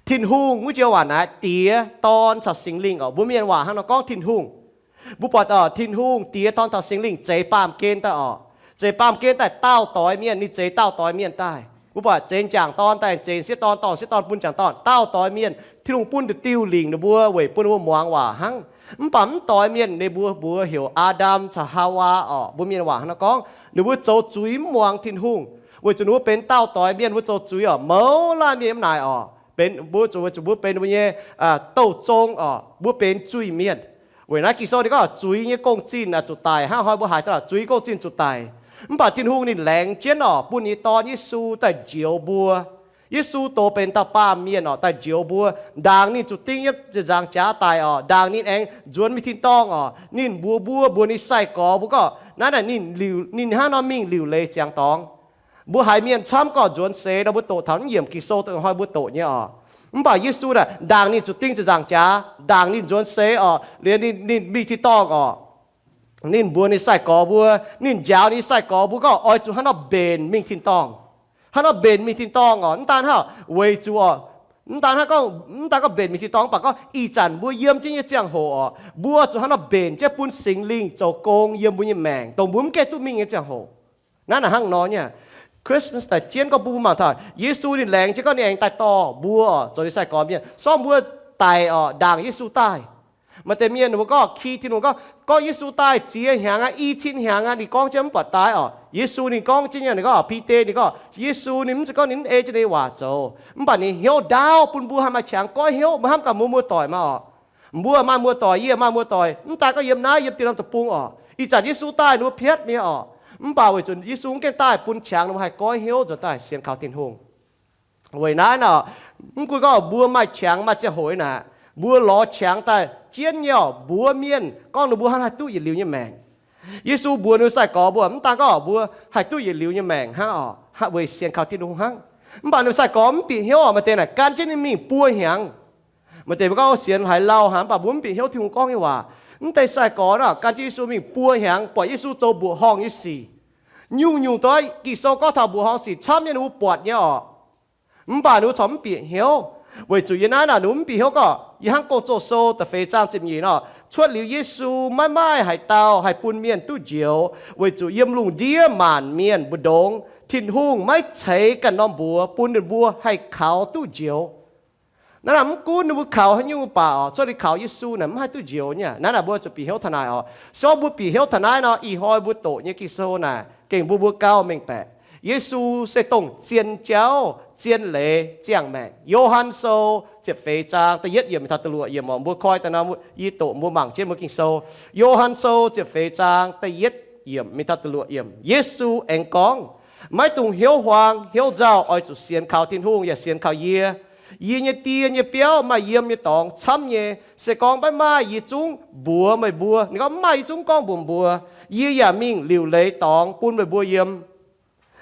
Tin-Hungh wuov joux waac naaiv Diex, Dorn caux Singx Lingh oc. Mbuo Mienh waac hnangv nor gorngv Tin-Hungh. Mbuo buatc oc, Tin-Hungh Diex, Dorn caux Singx Lingh zeix baamh gen daaih oc. Zeix baamh gen daaih daauh doix mienh, ninh zeix daauh doix mienh daaih. Mbuo buatc zeix m'jangc dorn daaih, zeix m'sieqv dorn, dorh m'sieqv dorn bun m'jangc dorn, daauh doix mienh. Tin-Hungh bun deic-bung lingc ninh mbuo weic bun ninh mbuo muangx waac hnangv. Mv baac mv doix mienh ninh mbuo mbuox heuc Aa^ndam caux Haawaa oc. Mbuo Mienh waac hnangv nor gorngv, ninh mbuo zoux zuiz mv muangx Tin-Hungh, weic zuqc ninh mbuo benx daauh doix mienh, mbuo zoux zuiz oc, mouz laanh mienh mv naaic oc. Benx mbuo zuqc, weic zuqc mbuo benx mbuo nyei douh zong oc, mbuo benx zuiz-mienh. Weic naaiv Ging-Sou ninh gorngv zuiz nyei gong-zinh zuqc daic hnangv. Hnoi mbuo haiz daaih zuiz gong-zinh zuqc daic. Mv baac Tin-Hungh ninh laengz jienv oc, bun ninh nyei Dorn Yesu daaih njoux mbuo. Yesu doz benx dauh baamh mienh oc, daaih njoux mbuo. Ndaangc ninh zuqc dingv yiem ziepc nzaangc jaax daic oc, ndaangc ninh aengx nzuonx mingh tin-dorngh oc, ninh mbuox mbuo, mbuox ninh sai-gorx mbuo gorngv naaiv, naaiv ninh liuc, ninh hnangv nor mingh liuc leiz ziangx dorngx. Mbuo haiz mienh camv gorngv nzuonx seix nor, mbuo doqc taux naaiv yiemc Ging-Sou dongh hnoi mbuo doqc nyei oc. Mv baac Yesu naaic, ndaangc ninh zuqc dingv ziepc nzaangc jaax, ndaangc ninh nzuonx seix oc, liuz ninh, ninh mingh tin-dorngh oc, ninh mbuox ninh sai-gorx mbuo, ninh njaaux ninh sai-gorx mbuo gorngv oix zuqc hnangv nor mbenc mingh tin-dorngh. Hnangv nor mbenc mingh tin-dorngh oc. Mv daan hnangv, weic zuqc oc, mv daan hnangv gorngv, mv daan gorngv mbenc mingh tin-dorngh, mv baac gorngv ih zanc mbuo yiem jienv nyei ziangh hoc oc, mbuo zuqc hnangv nor mbenc jienv bun Singx Lingh zoux gong yiem mbuo nyei maengc, dongh mbuo mv gaengh duqv mingh nyei ziangh hoc. Naaiv naaic hnangv nor nyei. Christmas daaih jienv gorngv bun mbuo mangc taux Yesu ninh laengz jienv gorngv ninh aengx daaih dorh mbuo oc, zoux ninh sai-gorx mienh. Sortv mbuo daic oc, ndaangc Yesu daaih. Maaih deix mienh mbuo gorngv, ki Tin-Hungh gorngv, gorngv Yesu daaih ziex hnyangx aqv, i cin hnyangx aqv, ninh gorngv jienv mv buatc daaih oc. Yesu ninh gorngv jienv nyei, ninh gorngv, Bide ninh gorngv, Yesu ninh mv zeiz gorngv ninh mv ei jienv ninh nyei waac zoux, mv baac ninh hnyouv ndaauv bun mbuo haih maaih qangx goiv hnyouv, mbuo hnamv gaax mbuo muoz-doic maah oc. Mbuo maaih muoz-doic, yie maaih muoz-doic, mv daan gorngv yiem naaiv, yiem dieh norm deic-bung oc. Ih zanc Yesu daaih ninh mbuo piatv mi'aqv oc. Mv baac weic zuqc Yesu mv gaengh daaih bun qangx ninh mbuo haih goiv hnyouv nzuonx daaih sienx kaux Tin-Hungh. Weic naaiv nor, mv gunv gorngv mbuo maaih qangx maaih ziangh hoc naaic, mbuo lorz qangx daaih jienv nyei oc, mbuox mienh gorngv ninh mbuo hnangv haih duqv yietc liuz nyei maengc. Yesu mbuox ninh sai-gorx mbuo mv daan gorngv mbuo haih duqv yietc liuz nyei maengc hnangv oc, weic sienx kaux Tin-Hungh hnangv. Mv baac ninh sai-gorx mv bieqc hnyouv oc. Maaih deix naaic gan jienv ninh mingh buo hnyangx. Maaih deix mbuo gorngv sienx haaix lauh hnangv, mv baac mbuo mv bieqc hnyouv Tin-Hungh gorngv nyei waac. Mv deix sai-gorx naaic gan jienv Yesu mingh buo hnyangx, buatc Yesu zoux mbuoqc horngh nyei sic. Nyungc-nyungc doix Ging-Sou gorngv taux mbuoqc horngh sic camv nyei ninh mbuo buatc nyei oc. Mv baac ninh mbuo corc mv bieqc hnyouv, weic zuqc yiem naaiv naaic ninh mbuo mv bieqc hnyouv gorngv, yie hnangv Gong-Zoh Sou da'feix zaang ziepc nyeic nor, cuotv liuz Yesu maiv maaih haaix dauh haih bun mienh duqv njoux, weic zuqc yiem lungh ndiev maanc mienh mbu'ndongx Tin-Hungh maiv ceix ganh norm mbuox bun ninh mbuo haih kaux duqv njoux. Naaiv naaic mv gunv ninh mbuo kaux haaix nyungc mv baac oc, cuotv liuz kaux Yesu naaic mv haih duqv njoux nyei. Naaiv naaic mbuo zuqc bieqc hnyouv taux naaic oc. Se gorngv mbuo bieqc hnyouv taux naaiv nor, ih hnoi mbuo doqc nyei Ging-Sou naaic gengh bun mbuo gauh mengh baeqc, Yesu se dongh zien jauv, zien leiz, ziangh maengc. Yo^han Sou ziepc feix zaang da'yietv yiemc mingh taux da'luoqc yiemc oc. Mbuo koi daaih nor, yie doqc mbuo mangc jienv mbuo Ging-Sou. Yo^han Sou ziepc feix zaang da'yietv yiemc mingh taux da'luoqc yiemc. Yesu aengx gorngv, maiv dungx hnyouv huaang hnyouv nzauh, oix zuqc sienx kaux Tin-Hungh yaac sienx kaux yie. Yie nyei Die nyei biauv maaih yiem nyei dorngx camv nyei. Se gorngv maiv maaih, yie zungv mbuox meih mbuo. Ninh gorngv, mv maaih, yie zungv gorngv mbuox mbuo. Yie yaac mingh liuc leiz dorngx bun meih mbuo yiem.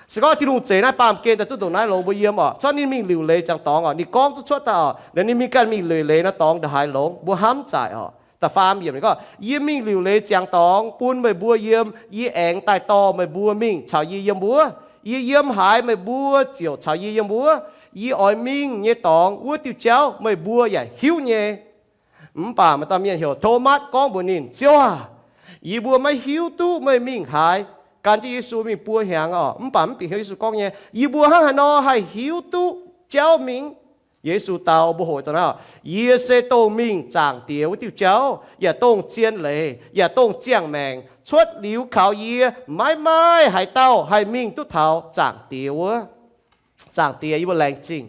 Se gorngv Tin-Hungh zeix naaiv baamh gen daaih zungv ndongc naaiv longx mbuo yiem oc. Corc ninh mingh liuc leiz ziangx dorngx oc. Ninh gorngv duqv cuotv daaih oc. Ninh mingh ganh mingh liuc leiz naaiv dorngx ndongc haaix longx mbuo hnamv zaaic oc. Da'faam yiemc ninh gorngv, yie mingh liuc leiz ziangx dorngx bun meih mbuo yiem. Yie aengx daaih dorh meih mbuo mingh caux yie yiem wuov. Yie yiem haaix, meih mbuo ziouc caux yie yiem wuov. Yie oix mingh nyei dorngx wuov diuh jauv meih mbuo yaac hiuv nyei. Mv baac maaih dauh mienh heuc Tomatv gorngv mbuox ninh, Ziouv aah! Yie mbuo maiv hiuv duqv meih mingh haaix. Gan jienv Yesu mingh buo hnyangx oc, mv baac mv bieqc hnyouv Yesu gorngv nyei, yie mbuo hnangv haaix nor haih hiuv duqv jauv mingh? Yesu dau mbuo hoqc daaih naaiv, Yie se dongh mingh Zaangc Diex wuov diuh jauv, yaac dongh zien leiz, yaac dongh ziangh maengc. Cuotv liuz kaux yie, maiv maaih haaix dauh haih mingh duqv taux Zaangc Diex wuov. Zaangc Diex, yie mbuo laengz zingh.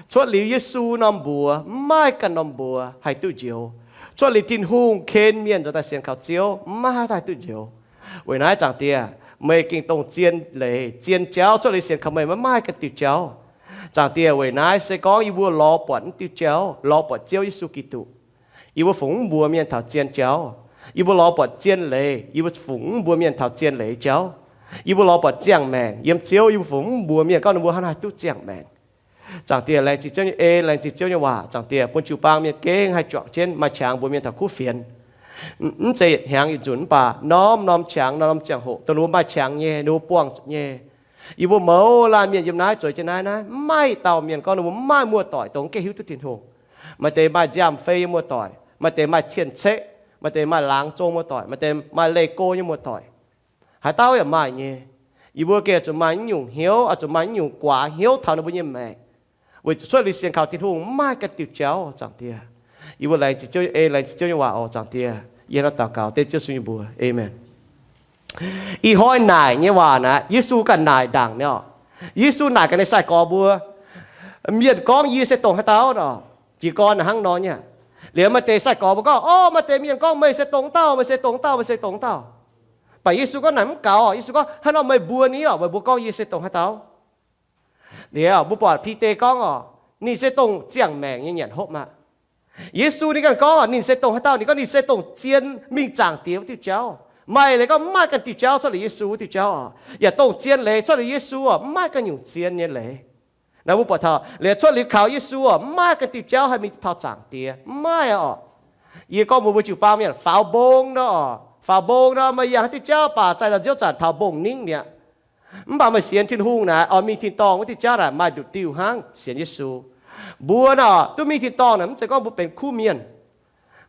Cuotv liuz Yesu norm mbuox, mv maaih ganh norm mbuox haih duqv njoux. Cuotv liuz Tin-Hungh ken mienh nzuonx daaih sienx kaux Ziouv, mv maaih haaix dauh haih duqv njoux. Weic naaiv Zaangc Diex, meih gengh dongh zien leiz, zien jauv. Cuotv liuz sienx kaux meih, maiv maaih ganh diuh jauv. Zaangc Diex, weic naaiv se gorngv yie mbuo lorz buatc naaiv diuh jauv, lorz buatc Ziouv Yesu Giduc, yie mbuo fungc mv mbuox mienh taux zien jauv. Yie mbuo lorz buatc zien leiz, yie mbuo fungc mv mbuox mienh taux zien leiz jauv. Yie mbuo lorz buatc ziangh maengc yiem Ziouv, yie mbuo fungc mv mbuox mienh gorngv ninh mbuo hnangv haaix duqv ziangh maengc. Zaangc Diex, laengz zingh Ziouv nyei en, laengz zingh Ziouv nyei waac. Zaangc Diex, bun jiu-baang mienh gengh haih juangc jienv maaih qangx mbuox mienh taux kuv fienx. Mv zeiz yietc hnyangx yietc nzunc, mv baac norm-norm qangx, norm-norm ziangh hoc, dongh ninh mbuo maaih qangx nyei, ninh mbuo buangh zuqc nyei. Yie mbuo mouz laanh mienh yiem naaiv zueiz jienv naaiv, naaiv mv maaih dauh mienh gorngv ninh mbuo mv maaih muoz-doic dongh mv gaengh hiuv duqv Tin-Hungh. Maaih deix maaih nziaamv-fei nyei muoz-doic, maaih deix maaih cien-ceqv, maaih deix maaih laangz zong muoz-doic, maaih deix maaih leih go nyei muoz-doic. Haaix dauh yaac maaih nyei. Yie mbuo gengh zuqc maaih naaiv nyungc hnyouv, oix zuqc maaih naaiv nyungc guaax hnyouv taux ninh mbuo nyei maengc, weic zuqc cuotv liuz sienx kaux Tin-Hungh mv maaih ganh diuh jauv, Zaangc Diex. Yie mbuo laengz zingh Ziouv, ei, laengz zingh Ziouv nyei waac oc, Zaangc Diex. Yie hnangv daux gaux dengv Ziouv Yesu nyei mbuox. Aamen. Ih hnoi naaic nyei waac naaic, Yesu ganh naaic ndaangc nyei oc. Yesu naaic gaax ninh sai-gorx mbuo, mienh gorngv yie se dongh haaix dauh nor? Jiez gorn hnangv nor nyei. Liuz maaih deix sai-gorx mbuo gorngv, o, maaih deix mienh gorngv meih se dongh dauh, meih se dongh dauh, meih se dongh dauh. Mv baac Yesu gorngv naaic mv gaux. Yesu gorngv, haaix nor meih mbuo ni oc, meih mbuo gorngv yie se dongh haaix dauh? Liuz mbuo buatc Bide gorngv oc, ninh se dongh ziangh maengc nyei nyanc hopv aqv. Yesu ninh ganh gorngv ninh se dongh haaix dauh? Ninh gorngv ninh se dongh zien mingh Zaangc Diex wuov diuh jauv. Maaih leiz gorngv mv maaih ganh diuh jauv cuotv liuz Yesu wuov diuh jauv oc. Yaac dongh zien leiz cuotv liuz Yesu oc, mv maaih ganh nyungc zien nyei leiz. Naaiv mbuo buatc taux liuz cuotv liuz kaux Yesu oc, mv maaih ganh diuh jauv haih mingh taux Zaangc Diex, mv maaih oc. Yie gorngv mbuox mbuo jiu-baang mienh, faaux mbong nor, faaux mbong nor, meih yangh haaix diuh jauv baac zaih daaih nziouv zanc taux mbong ningv mi'aqv. Mv baac meih sienx Tin-Hungh naaic, oix mingh tin-dorngh wuov diuh jauv naaic maaih nduqc diuh hnangv, sienx Yesu. Mbuo nor duqv mingh tin-dorngh naaic mv zeiz gorngv mbuo benx kuv mienh.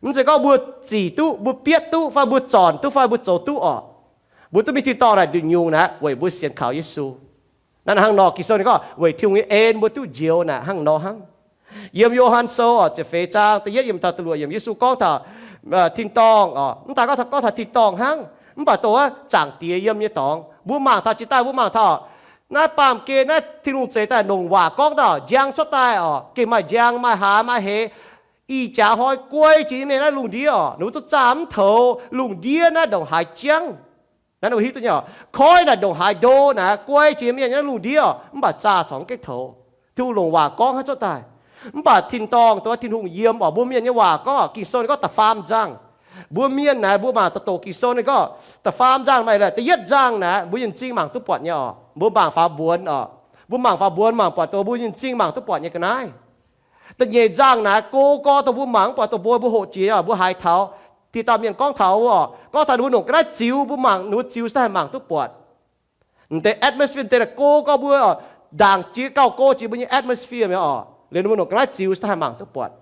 Mv zeiz gorngv mbuo zic duqv, mbuo bietv duqv, fai mbuo zornc duqv, fai mbuo zoux duqv oc. Mbuo duqv mingh tin-dorngh naaic nduqc nyungc naaic weic mbuo sienx kaux Yesu. Naaiv hnangv nor, Ging-Sou ninh gorngv weic Tin-Hungh nyei en mbuo duqv njoux naaic hnangv nor hnangv. Yiem Yo^han Sou oc, ziepc feix zaang da'yietv yiemc taux da'luoqc yiemc, Yesu gorngv taux tin-dorngh oc, mv daaih gorngv taux tin-dorngh hnangv, mv baac dongh wuov Zaangc Diex yiem nyei dorngx. Mbuo mangc taux jiex daaih, mbuo mangc taux naaiv baamh gen naaiv Tin-Hungh zeix daaih longc waac gorngv dauh njang cuotv daaih oc, gengh maaih njang, maaih hlaax, maaih heix. Ih jaax hnoi guai jiex nyei mienh naaiv lungh ndiev oc, ninh mbuo zungv zaah mv toux lungh ndiev naaiv ndongc haaix jangv. Naaiv mbuo hiuv duqv nyei oc, koiv naaic ndongc haaix ndo naaic, guai jiex mienh naaiv lungh ndiev oc, mv baac zaah corc mv gaengh toux. Tin-Hungh longc waac gorngv hnangv cuotv daaih. Mv baac tin-dorngh dongh wuov Tin-Hungh yiem oc, mbuo mienh nyei waac gorngv oc, Ging-Sou ninh gorngv da'faam nzangh. Mbuo mienh naaic mbuo mangc daaih doqc Ging-Sou ninh gorngv da'faam nzangh maaih da'yietv nzangh naaic mbuo nyei m'zing mangc duqv buatc nyei oc, mbuo mangc faaux mbuonx oc. Mbuo mangc faaux mbuonx mangc buatc dongh mbuo nyei m'zing mangc duqv buatc nyei ga'naaiv. Da'nyeic nzangh naaic go gorx dongh mbuo mangc mv buatc dongh mbuo, mbuo hoqc jiex oc, mbuo haiz taux diqc dauh mienh gorngv taux oc, gorngv taux ninh mbuo longc ga'naaiv ziux, mbuo mangc ninh mbuo ziux daaih mangc duqv buatc. M'deix atmosphere m'deix naaic go gorx mbuo oc, ndaangc jiex gauh go jiex mbuo nyei atmosphere mi'aqv oc, liuz ninh mbuo longc ga'naaiv ziux daaih haih mangc duqv buatc.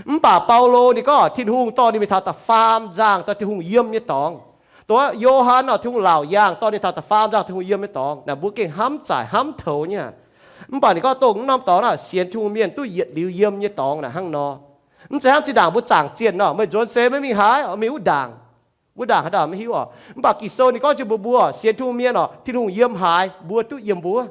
Mv baac Baulo ninh gorngv Tin-Hungh dorh ninh mingh taux da'faam nzangh, dorh Tin-Hungh yiem nyei dorngx. Dongh wuov Yo^han oc, Tin-Hungh laauc yaangh dorh ninh taux da'faam nzangh Tin-Hungh yiem nyei dorngx naaic, mbuo gengh hnamv zaaic hnamv toux nyei. Mv baac ninh gorngv dongh mv norm dorngx naaic sienx Tin-Hungh mienh duqv yietc liuz yiem nyei dorngx naaic hnangv nor. Mv zeiz hnangv zinh ndaangc mbuo zaangc zienh nor, meih nzuonx seix maiv mingh haaix, meih wuov ndaangc, wuov ndaangc haaix dauh maiv hiuv oc. Mv baac Ging-Sou ninh gorngv jiex mbuox mbuo, sienx Tin-Hungh mienh oc, Tin-Hungh yiem haaix, mbuo duqv yiem mbuo.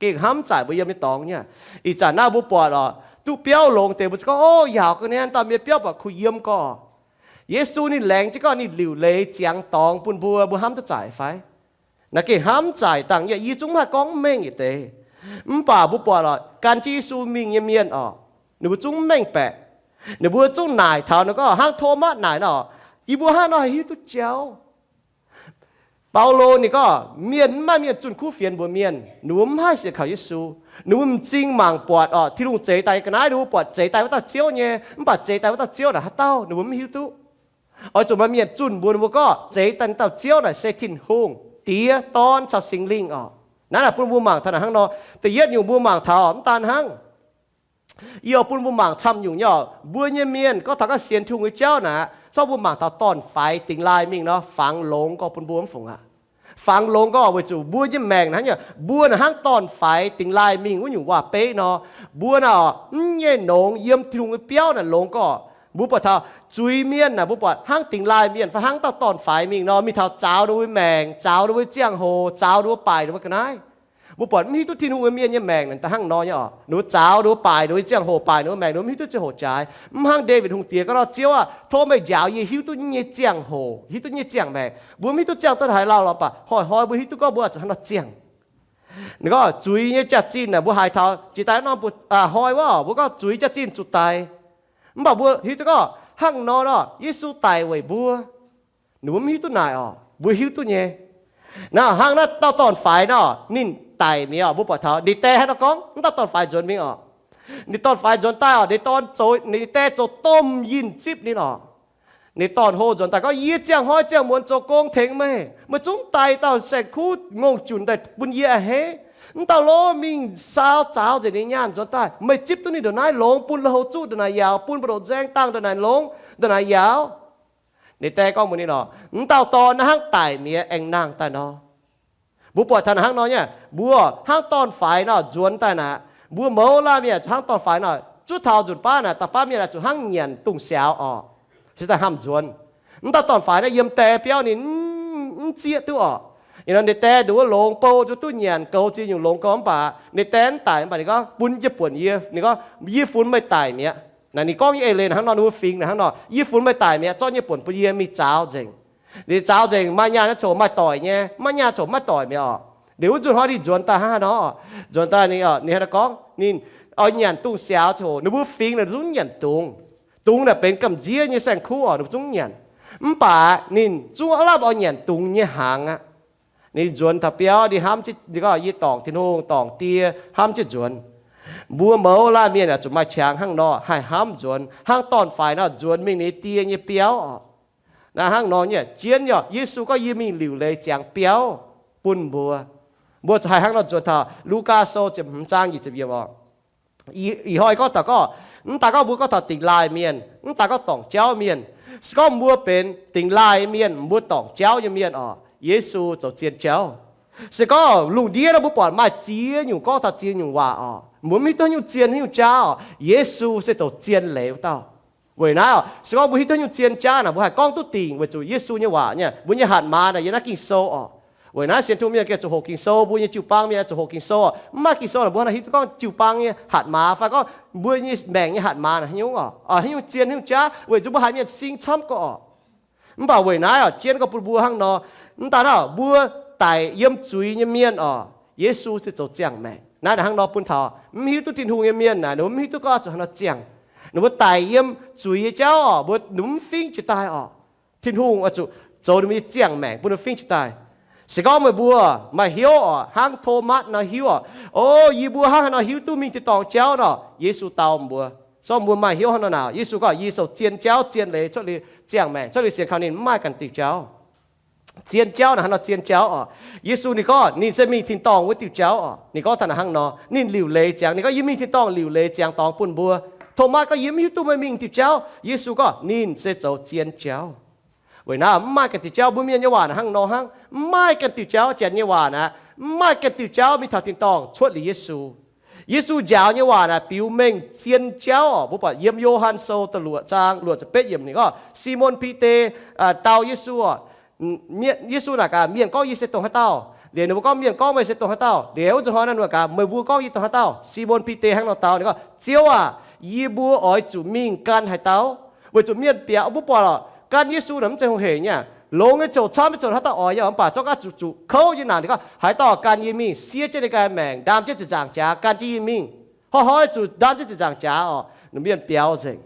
Gengh hnamv zaaic mbuo yiem nyei dorngx nyei. Ih zanc naaiv mbuo buatc oc, duqv biauv longx deix mbuo gorngv, o, yaauc ga'naaiv dauh mienh biauv buatc kuh yiem gorx. Yesu ninh laengz jienv gorngv ninh liuc leiz ziangx dorngx bun mbuo, mbuo hnamv duqv zaaic fai? Naaiv gengh hnamv zaaic dangh nyei. Yie zungv maiv haih gorngv mv mengh yietc deix. Mv baac mbuo buatc oc, gan jienv Yesu mingh nyei mienh oc, ninh mbuo zungv mv mengh baeqc. Ninh mbuo zungv naaic taux ninh gorngv hnangv Tomatv naaic nor, yie mbuo hnangv nor haih hiuv duqv jauv? Baulo ninh gorngv mienh mv maaih mienh zunh kuv fienx mbuox mienh ninh mbuo mv haih sienx kaux Yesu. Ninh mbuo m'zing mangc buatc oc, Tin-Hungh zeix daaih nyei ga'naaiv, ninh mbuo buatc zeix daaih wuov dauh Ziouv nyei, mv baac zeix daaih wuov dauh Ziouv naaic haaix dauh ninh mbuo mv hiuv duqv. Oix zuqc maaih mienh zunh mbuox ninh mbuo gorngv zeix daaih dauh Ziouv naaic se Tin-Hungh, Diex, Dorn caux Singx Lingh oc. Naaiv naaic bun mbuo mangc taux naaic hnangv nor. Da'yietv nyungc mbuo mangc taux mv daan hnangv. Yie oix bun mbuo mangc camv nyungc nyei oc. Mbuo nyei mienh gorngv taux gorngv sienx Tin-Hungh nyei jauv naaic, zorqv mbuo mangc taux dorn-faix dingx laaih mingh nor, fangx longx gorx bun mbuo mv fungc aqv. Fangx longx gorx weic zuqc mbuo nyei maengc naaic hnangv nyei, mbuo naaic hnangv dorn-faix dingx laaih mingh wuov nyungc waac-beiv nor, mbuo naaic mv nyei nongx yiem Tin-Hungh nyei biauv naaic longx gorx. Mbuo buatc taux zuiz-mienh naaic, mbuo buatc hnangv dingx laaih mienh fai hnangv dauh dorn-faix mingh nor, mingh taux zaaux ninh mbuo maengc, zaaux ninh mbuo ziangh hoc, zaaux ninh mbuo baaic ninh mbuo ga'naaiv. Mbuo buatc mv hiuv duqv Tin-Hungh nyei mienh nyei maengc naaic hnangv nor nyei oc. Ninh mbuo zaaux ninh mbuo baaic ninh mbuo ziangh hoc, baaic ninh mbuo maengc, ninh mbuo mv hiuv duqv ziangh hoc jaaix. Mv hnangv Ndaawitv Hungh Diex gorngv nor, Ziouv aah! Tov meih njaaux yie hiuv duqv yie nyei ziangh hoc, hiuv duqv yie nyei ziangh maengc. Mbuo mv hiuv duqv ziangh duqv haaix lauh lorqc, mv baac hnoi-hnoi mbuo hiuv duqv gorngv mbuo zuqc hnangv nor ziangh. Ninh gorngv zuiz nyei jaax-zinh naaic mbuo haiz taux jiex daaih norm hnoi wuov, mbuo gorngv zuiz jaax-zinh zuqc daic. Mv baac mbuo hiuv duqv gorngv hnangv nor nor, Yesu daic weic mbuo. Ninh mbuo mv hiuv duqv naaic oc, mbuo hiuv duqv nyei. Naaiv hnangv naaiv dauh dorn-faix nor, ninh daic mi'aqv oc. Mbuo buatc taux ninh die haaix nor gorngv, mv dauh dorn-faix nzuonx mingh oc. Ninh dorn-faix nzuonx daaih oc, ninh dorn zoux, ninh die zoux domh yinh zipv ninh oc. Ninh dorn-hlo nzuonx daaih gorngv, Yie ziangh hnoi ziangh muonz zoux gong tengx meih. Meih zungv daic dauh saeng-kuv ngongh junc daaih bun yie a'hneiv. Mv dauh lov mingh saau zaaux nzengc ninh nyaanh nzuonx daaih. Meih zipv duqv ninh ndongc naaiv longx bun lui-houx zuqv ndongc naaic yaauc, bun mbu'ndongx nzaeng dangh ndongc naaic longx, ndongc naaic yaauc. Ninh die gorngv mbuox ninh nor, Mv dauh dorn naaiv hnangv daic mi'aqv, aengx nangh daaih nor. Mbuo buatc taux naaic hnangv nor nyei, mbuo hnangv dorn-faix nor nzuonx daaih naaic, mbuo mouz laanh mienh hnangv dorn-faix nor, zuov taux nzunc baav naaic, da'faanh mienh aah, zuqc hnangv nyanc dungz siaaux orqc, se daaih hnamv nzuonx. Mv dauh dorn-faix naaiv yiem die biauv ninh mv zieqv duqv orqc. Ih hnoi ninh die nduqc wuov longx bou, duqv duqv nyanc goux ziex nyungc longx gau, mv baac ninh die mv daic, mv baac ninh gorngv, Bun yie buonc yie. Ninh gorngv, Yie funx meih daic mi'aqv. Naaic ninh gorngv nyei eix leiz hnangv nor, ninh mbuo fingx hnangv nor, Yie funx meih daic mi'aqv, zorqv yie nyei buonc bun yie mingh zaaux nzengc. Ninh zaaux nzengc, maaih nyaanh naaiv coc maaih doic nyei, maaih nyaanh coc maiv doic mi'aqv orqc. Liuz wuov nzunc hnoi ninh nzuonx daaih hnangv haaix nor, nzuonx daaih ninh, ninh hnangv naaiv gorngv ninh oix nyanc dungz siaaux coc, ninh mbuo fingx naaic zungv nyanc dungz. Dungz naaic benx gamh nziev nyei saeng-kuv orqc, ninh mbuo zungv nyanc. Mv baac ninh zungv aav lamh oix nyanc dungz nyei hnaangx aqv. Ninh nzuonx taux biauv, ninh hnamv, ninh gorngv, Yie dorngc Tin-Hungh, dorngc Die, hnamv jienv nzuonx. Mbuo mouz laanh mienh aah, zuqc maaih qangx hnangv nor haih hnamv nzuonx, hnangv dorn-faix nor nzuonx mingh ninh die nyei biauv orqc. Naaiv hnangv nor nyei, zien yaac Yesu gorngv, Yie mingh liuc leiz ziangx biauv bun mbuo. Mbuo zuqc haih hnangv nor nzuonx taux Lugaa Sou ziepc hmz zaang nyic ziepc yiemc orqc. Ih hnoi gorngv taux gorngv, mv daaih gorngv mbuo gorngv taux dingx laaih mienh, mv daaih gorngv dorngc jauv mienh. Se gorngv mbuo benx dingx laaih mienh, mbuo dorngc jauv nyei mienh orqc, Yesu zoux zien jauv. Se gorngv lungh ndiev nor mbuo buatc maaih ziex nyungc gorngv taux ziex nyungc waac orqc, mbuo mv hiuv duqv haaix nyungc zien haaix nyungc jaav orqc, Yesu se zoux zien leiz wuov dauh. Weic naaiv orqc, se gorngv mbuo hiuv duqv haaix nyungc zien jaav naaic, mbuo haih gorngv duqv dingc weic zuqc Yesu nyei waac nyei, mbuo nyei hatc maaz naaic yiem naaiv Ging-Sou orqc. Weic naaiv sienx tungh mienh gengh zuqc hoqc Ging-Sou, mbuo nyei jiu-baang mienh zuqc hoqc Ging-Sou orqc. Mv maaih Ging-Sou naaic mbuo hnangv hiuv duqv gorngv jiu-baang nyei hatc maaz fai gorngv mbuo nyei maengc nyei hatc maaz naaic haaix nyungc orqc, haaix nyungc zien haaix nyungc jaav, weic zuqc mbuo haiz mienh sing camv gorqv orqc. Mv baac weic naaiv orqc, jienv gorngv bun mbuo hnangv nor, mv daaih naaic mbuo daic yiem zuiz nyei mienh orqc, Yesu se zoux ziangh maengc. Naaiv hnangv nor bun taux mv hiuv duqv Tin-Hungh nyei mienh naaic, ninh mbuo mv hiuv duqv gorngv zuqc hnangv nor ziangh. Ninh mbuo daic yiem zuiz nyei jauv orqc, mbuo, ninh mbuo mv fingv jiex daaih orqc. Tin-Hungh oix zuqc zoux ninh mbuo nyei ziangh maengc bun ninh fingv jiex daaih. Se gorngv meih mbuo maaih hnyouv orqc, hnangv Tomatv nor hiuv orqc, O, yie mbuo hnangv haaix nor hiuv duqv mingh tin-dorngh jauv nor, Yesu dau mbuo. Se gorngv mbuo maaih hnyouv hnangv nor naaic, Yesu gorngv, Yie zoux zien jauv, zien leiz, cuotv liuz ziangh maengc, cuotv liuz sienx kaux ninh mv maaih ganh diuh jauv. Zien jauv naaic hnangv nor zien jauv orqc. Yesu ninh gorngv ninh se mingh tin-dorngh wuov diuh jauv orqc. Ninh gorngv taux naaic hnangv nor, ninh liuc leiz ziangx. Ninh gorngv, Yie mingh tin-dorngh liuc leiz ziangx dorngx bun mbuo. Tomatv gorngv, Yie mv hiuv duqv meih mingh diuh jauv. Yesu gorngv, Ninh se zoux zien jauv. Weic naaiv mv maaih ganh diuh jauv. Mbuo mienh nyei waac hnangv nor hnangv, mv maaih ganh diuh jauv. Janx nyei waac naaic, mv maaih ganh diuh jauv mingh taux tin-dorngh cuotv liuz Yesu. Yesu njaaux nyei waac naaic biux mengh zien jauv orqc. Mbuo buatc yiem Yo^han Sou da'luoqc zaang luoqc ziepc betv yiemc ninh gorngv, Simon Bide dau Yesu orqc, Yesu naaic gaax, Mienh gorngv yie se dongh haaix dauh? Liuz ninh mbuo gorngv, Mienh gorngv meih se dongh haaix dauh? Liuz wuov nzunc hnoi naaic ninh gaax, Meih mbuo gorngv yie dongh haaix dauh? Simon Bide hnangv nor dau, ninh gorngv, Ziouv aac, yie mbuo oix zuqc mingh gan haaix dauh? Weic zuqc mienh biaux, mbuo buatc lorqc, gan Yesu naaic mv zeiz hungh heic nyei aqv. Longx nyei ziouc camv, mv ziouc haaix dauh oix nyei aqv. Mv baac zorqv gaax zuqc zuqc kouv nyei naanc, ninh gorngv, Haaix dauh gan yie mingh, siev jienv ninh ganh maengc, ndaam jienv ziepc nzaangc jaax gan jienv yie mingh. Hnoi-hnoi zuqc ndaam jienv ziepc nzaangc jaax orqc. Ninh mienh biaux nzengc.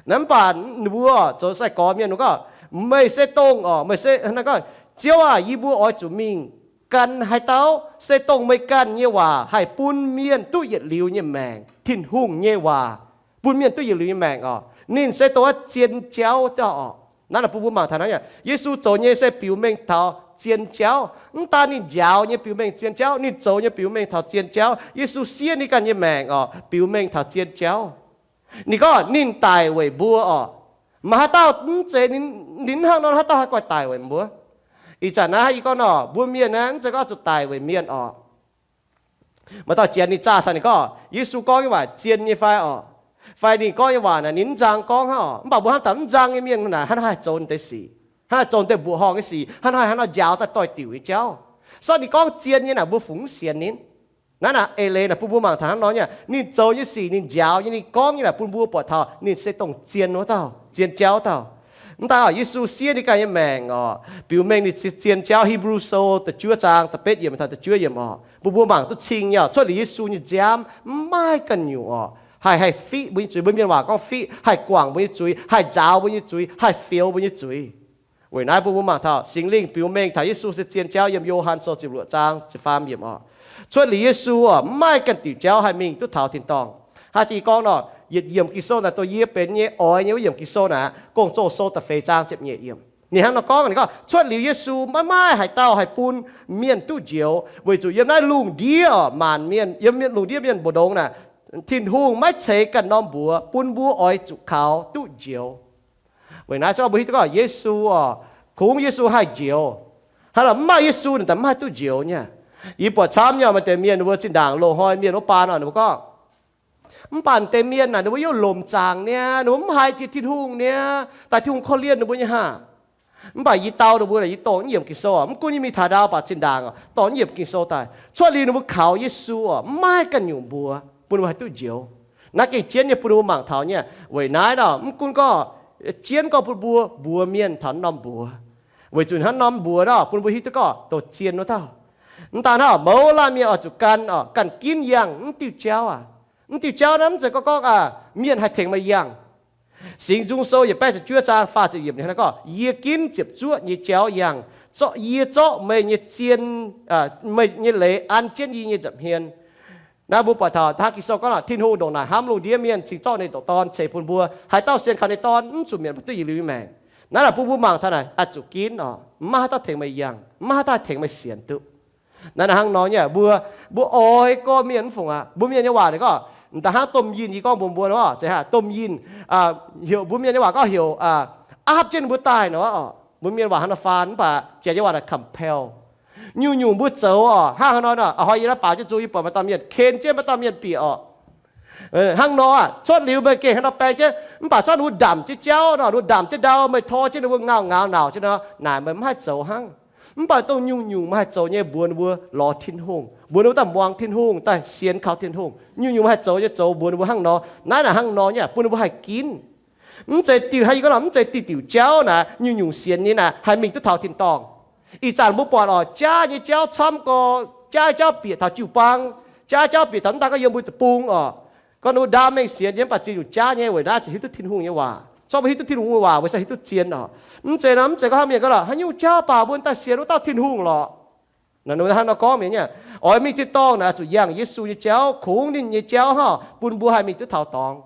Naaiv mv baac ninh mbuo zoux sai-gorx mienh ninh gorngv, Meih se dongh orqc, meih se, gorngv, Ziouv aac, yie mbuo oix zuqc mingh gan haaix dauh? Se dongh meih ganh nyei waac haih bun mienh duqv yietc liuz nyei maengc, Tin-Hungh nyei waac bun mienh duqv yietc liuz nyei maengc orqc. Ninh se dongh wuov zien jauv dauh orqc. Naaiv naaic bun mbuo mangc taux naaiv, Yesu zoux nyei se biux mengh taux zien jauv. Mv daan ninh njaaux nyei biux mengh zien jauv, ninh zoux nyei biux mengh taux zien jauv. Yesu siev ninh ganh nyei maengc orqc, biux mengh taux zien jauv. Ninh gorngv ninh daic weic mbuo orqc. Maaih haaix dauh mv zeiz ninh hnangv nor, haaix dauh haih guaih daic weic mbuo? Ih zanc naaiv yie gorngv nor, mbuo mienh naaiv mv zeiz gorngv zuqc daic weic mienh orqc. Maaih dauh janx ninh zaah taux ninh gorngv, Yesu gorngv nyei waac zien nyei fai orqc? Fai ninh gorngv nyei waac naaic ninh mv nzang gorngv hnangv orqc? Mv baac mbuo hnamv taux mv nzang nyei mienh naaic hnangv haaix zoux naaiv deix sic, hnangv haaix zoux naaiv deix mbuoqc horngh nyei sic, hnangv haaix hnangv nor njaaux daaih doix-diuc nyei jauv. Sortv ninh gorngv zien nyei naaic mbuo fungc mv sienx ninh. Naaiv naaic eix leiz naaic bun mbuo mangc taux hnangv nor nyei, ninh zoux nyei sic, ninh njaaux nyei, ninh gorngv nyei naaic bun mbuo buatc taux ninh se dongh zien wuov dauh, zien jauv dauh. Mv daan orqc, Yesu siev ninh ganh nyei maengc orqc, biux mengh ninh zien jauv. Hipv^lu Sou da'juov zaang da'betv yiemc taux da'juov yiemc orqc, bun mbuo mangc duqv cing nyei orqc. Cuotv liuz Yesu nyei nziaamv mv maaih ganh nyungc orqc haih, haih fiqv mbuo nyei zuiz. Mbuo mienh waac gorngv fiqv, haih guangc mbuo nyei zuiz, haih nzaaux mbuo nyei zuiz, haih fioux mbuo nyei zuiz. Weic naaiv bun mbuo mangc taux Singx Lingh biux mengh taux Yesu se zien jauv yiem Yo^han Sou ziepc luoqc zaang ziepc faam yiemc orqc. Cuotv liuz Yesu orqc, mv maaih ganh diuc jauv haih mingh duqv taux tin-dorngh. Haaix jiex gorngv nor, Yietc yiemc Ging-Sou naaic dongh yie benx nyei oix nyei wuov yiemc Ging-Sou naaic, Gong-Zoh sou da'feix zaang ziepc nyeic yiemc. Ninh hnangv nor gorngv, ninh gorngv cuotv liuz Yesu maiv maaih haaix dauh haih bun mienh duqv njoux, weic zuqc yiem naaiv lungh ndiev oc, maanc mienh, yiem lungh ndiev mienh mbu'ndongx naaic, Tin-Hungh maiv ceix ganh norm mbuox bun mbuo oix zuqc kaux duqv njoux. Weic naaiv se mbuo hiuv duqv gorngv Yesu oc, kungx Yesu haih njoux. Hnangv naaic mv maaih Yesu ninh daaih mv haih duqv njoux nyei. Yie buatc camv nyei maaih deix mienh ninh mbuo zinh ndaangc loz-hnoi mienh wuov baan oc, ninh mbuo gorngv, mv baac deix mienh naaic ninh mbuo yaac lomc zaangc niaa, ninh mbuo mv haiz jiex Tin-Hungh niaa, daaih Tin-Hungh korv-lienh ninh mbuo nyei haah. Mv baac yie dau ninh mbuo, yie dorh naaiv yiemc Ging-Sou, mv gunv yie mingh taux ndau, mv baac zinh ndaangc dorh naaiv yiemc Ging-Sou daaih. Cuotv liuz ninh mbuo kaux Yesu oc, mv maaih ganh nyungc mbuox bun ninh mbuo haih duqv njoux. Naaiv gengh jienv nyei bun ninh mbuo mangc taux nyei. Weic naaiv nor, mv gunv gorngv jienv gorngv bun mbuo mbuox mienh taux norm mbuox, weic zuqc hnangv norm mbuox nor bun mbuo hiuv duqv gorngv douz zien wuov dauh. Mv daan hnangv mouz laanh mienh oix zuqc gan, ganh ginv yangh mv diuh jauv aac. Mv diuh jauv naaiv mv zeiz gorngv gorngv mienh haih tengx meih yangh. Singx Nzung Sou yietc baeqv ziepc juov zaang faah ziepc yiemc ninh gorngv, yie ginv ziepc zuoqv nyei jauv yangh, zorqv, yie zorqv meih nyei zien, meih nyei leiz an jienv yie nyei nza'hmien. Naaiv mbuo buatc taux hnangv Ging-Sou gorngv, Tin-Hungh ndongc naaic hnamv lungh ndiev mienh cingx zorqv ninh nyei ndoqc Dorn ceix bun mbuo, haaix dauh sienx kaux ninh nyei Dorn mv zuqc mietc, mv baac duqv yietc liuz nyei maengc. Naaiv naaic bun mbuo mangc taux naaic oix zuqc ginv oc, mv maaih haaix dauh tengx meih yangh, mv maaih haaix dauh tengx meih sienx duqv. Naaiv naaic hnangv nor nyei, mbuo, mbuo oix gorngv mienh mv fungc aqv. Mbuo mienh nyei waac ninh gorngv, da'hnangv domh yinh yie gorngv mbuox mbuo nor, zeiz haaix domh yinh, heuc mbuo mienh nyei waac gorngv heuc aapv jienv ninh mbuo daaih nor oc. Mbuo mienh waac hnangv nor faan, mv baac janx nyei waac naaic compel. Nyungc-nyungc mbuo zoux oc, hnangv haaix nor nor, a'hnoi yie naaiv baaux jienv nzung, yie buatc maaih dauh mienh ken jienv maaih dauh mienh bieqc oc. Hnangv nor aah, cuotv liuz meih gengh hnangv nor baeng jienv, mv baac cuotv ninh mbuo ndamc jienv jauv nor, ninh mbuo ndamc jienv ndau, meih tor jienv ninh mbuo ngauh ngaux nauc jienv nor, naaic meih mv haih zoux hnangv. Mv baac dongh nyungc-nyungc meih haih zoux nyei mbuox ninh mbuo lorz Tin-Hungh, mbuox ninh mbuo daaih muangx Tin-Hungh, daaih sienx kaux Tin-Hungh. Nyungc-nyungc meih haih zoux nyei zoux mbuox ninh mbuo hnangv nor. Naaiv naaic hnangv nor nyei bun ninh mbuo haih ginv. Mv zeiz diuh, hnangv yie gorngv nor, mv zeiz diuh diuh jauv naaic nyungc-nyungc sienx nyei naaic haih mingh duqv taux tin-dorngh. Ih zanc mbuo buatc oc, jaav nyei jauv camv gorx, jaav jauv bieqc taux jiu-baang, jaav jauv bieqc taux mv daan gorngv yiem mbuo deic-bung oc. Gorngv ninh mbuo ndaam mengh sienx nyei mv baac ziex nyungc jaav nyei, weic naaiv ziouc hiuv duqv Tin-Hungh nyei waac. Zorqv mbuo hiuv duqv Tin-Hungh nyei waac, weic sai hiuv duqv zien oc. Mv zeiz nor, mv zeiz gorngv hnangv mienh gorngv lorqc, haaix nyungc jauv baac mbuo daaih sienx wuov dauh Tin-Hungh lorqc. Naaiv hnangv nor gorngv mi'aqv nyei. Oix mingh tin-dorngh naaic zuqc yangh Yesu nyei jauv, kungx ninh nyei jauv hnangv bun mbuo haih mingh duqv taux dorngx.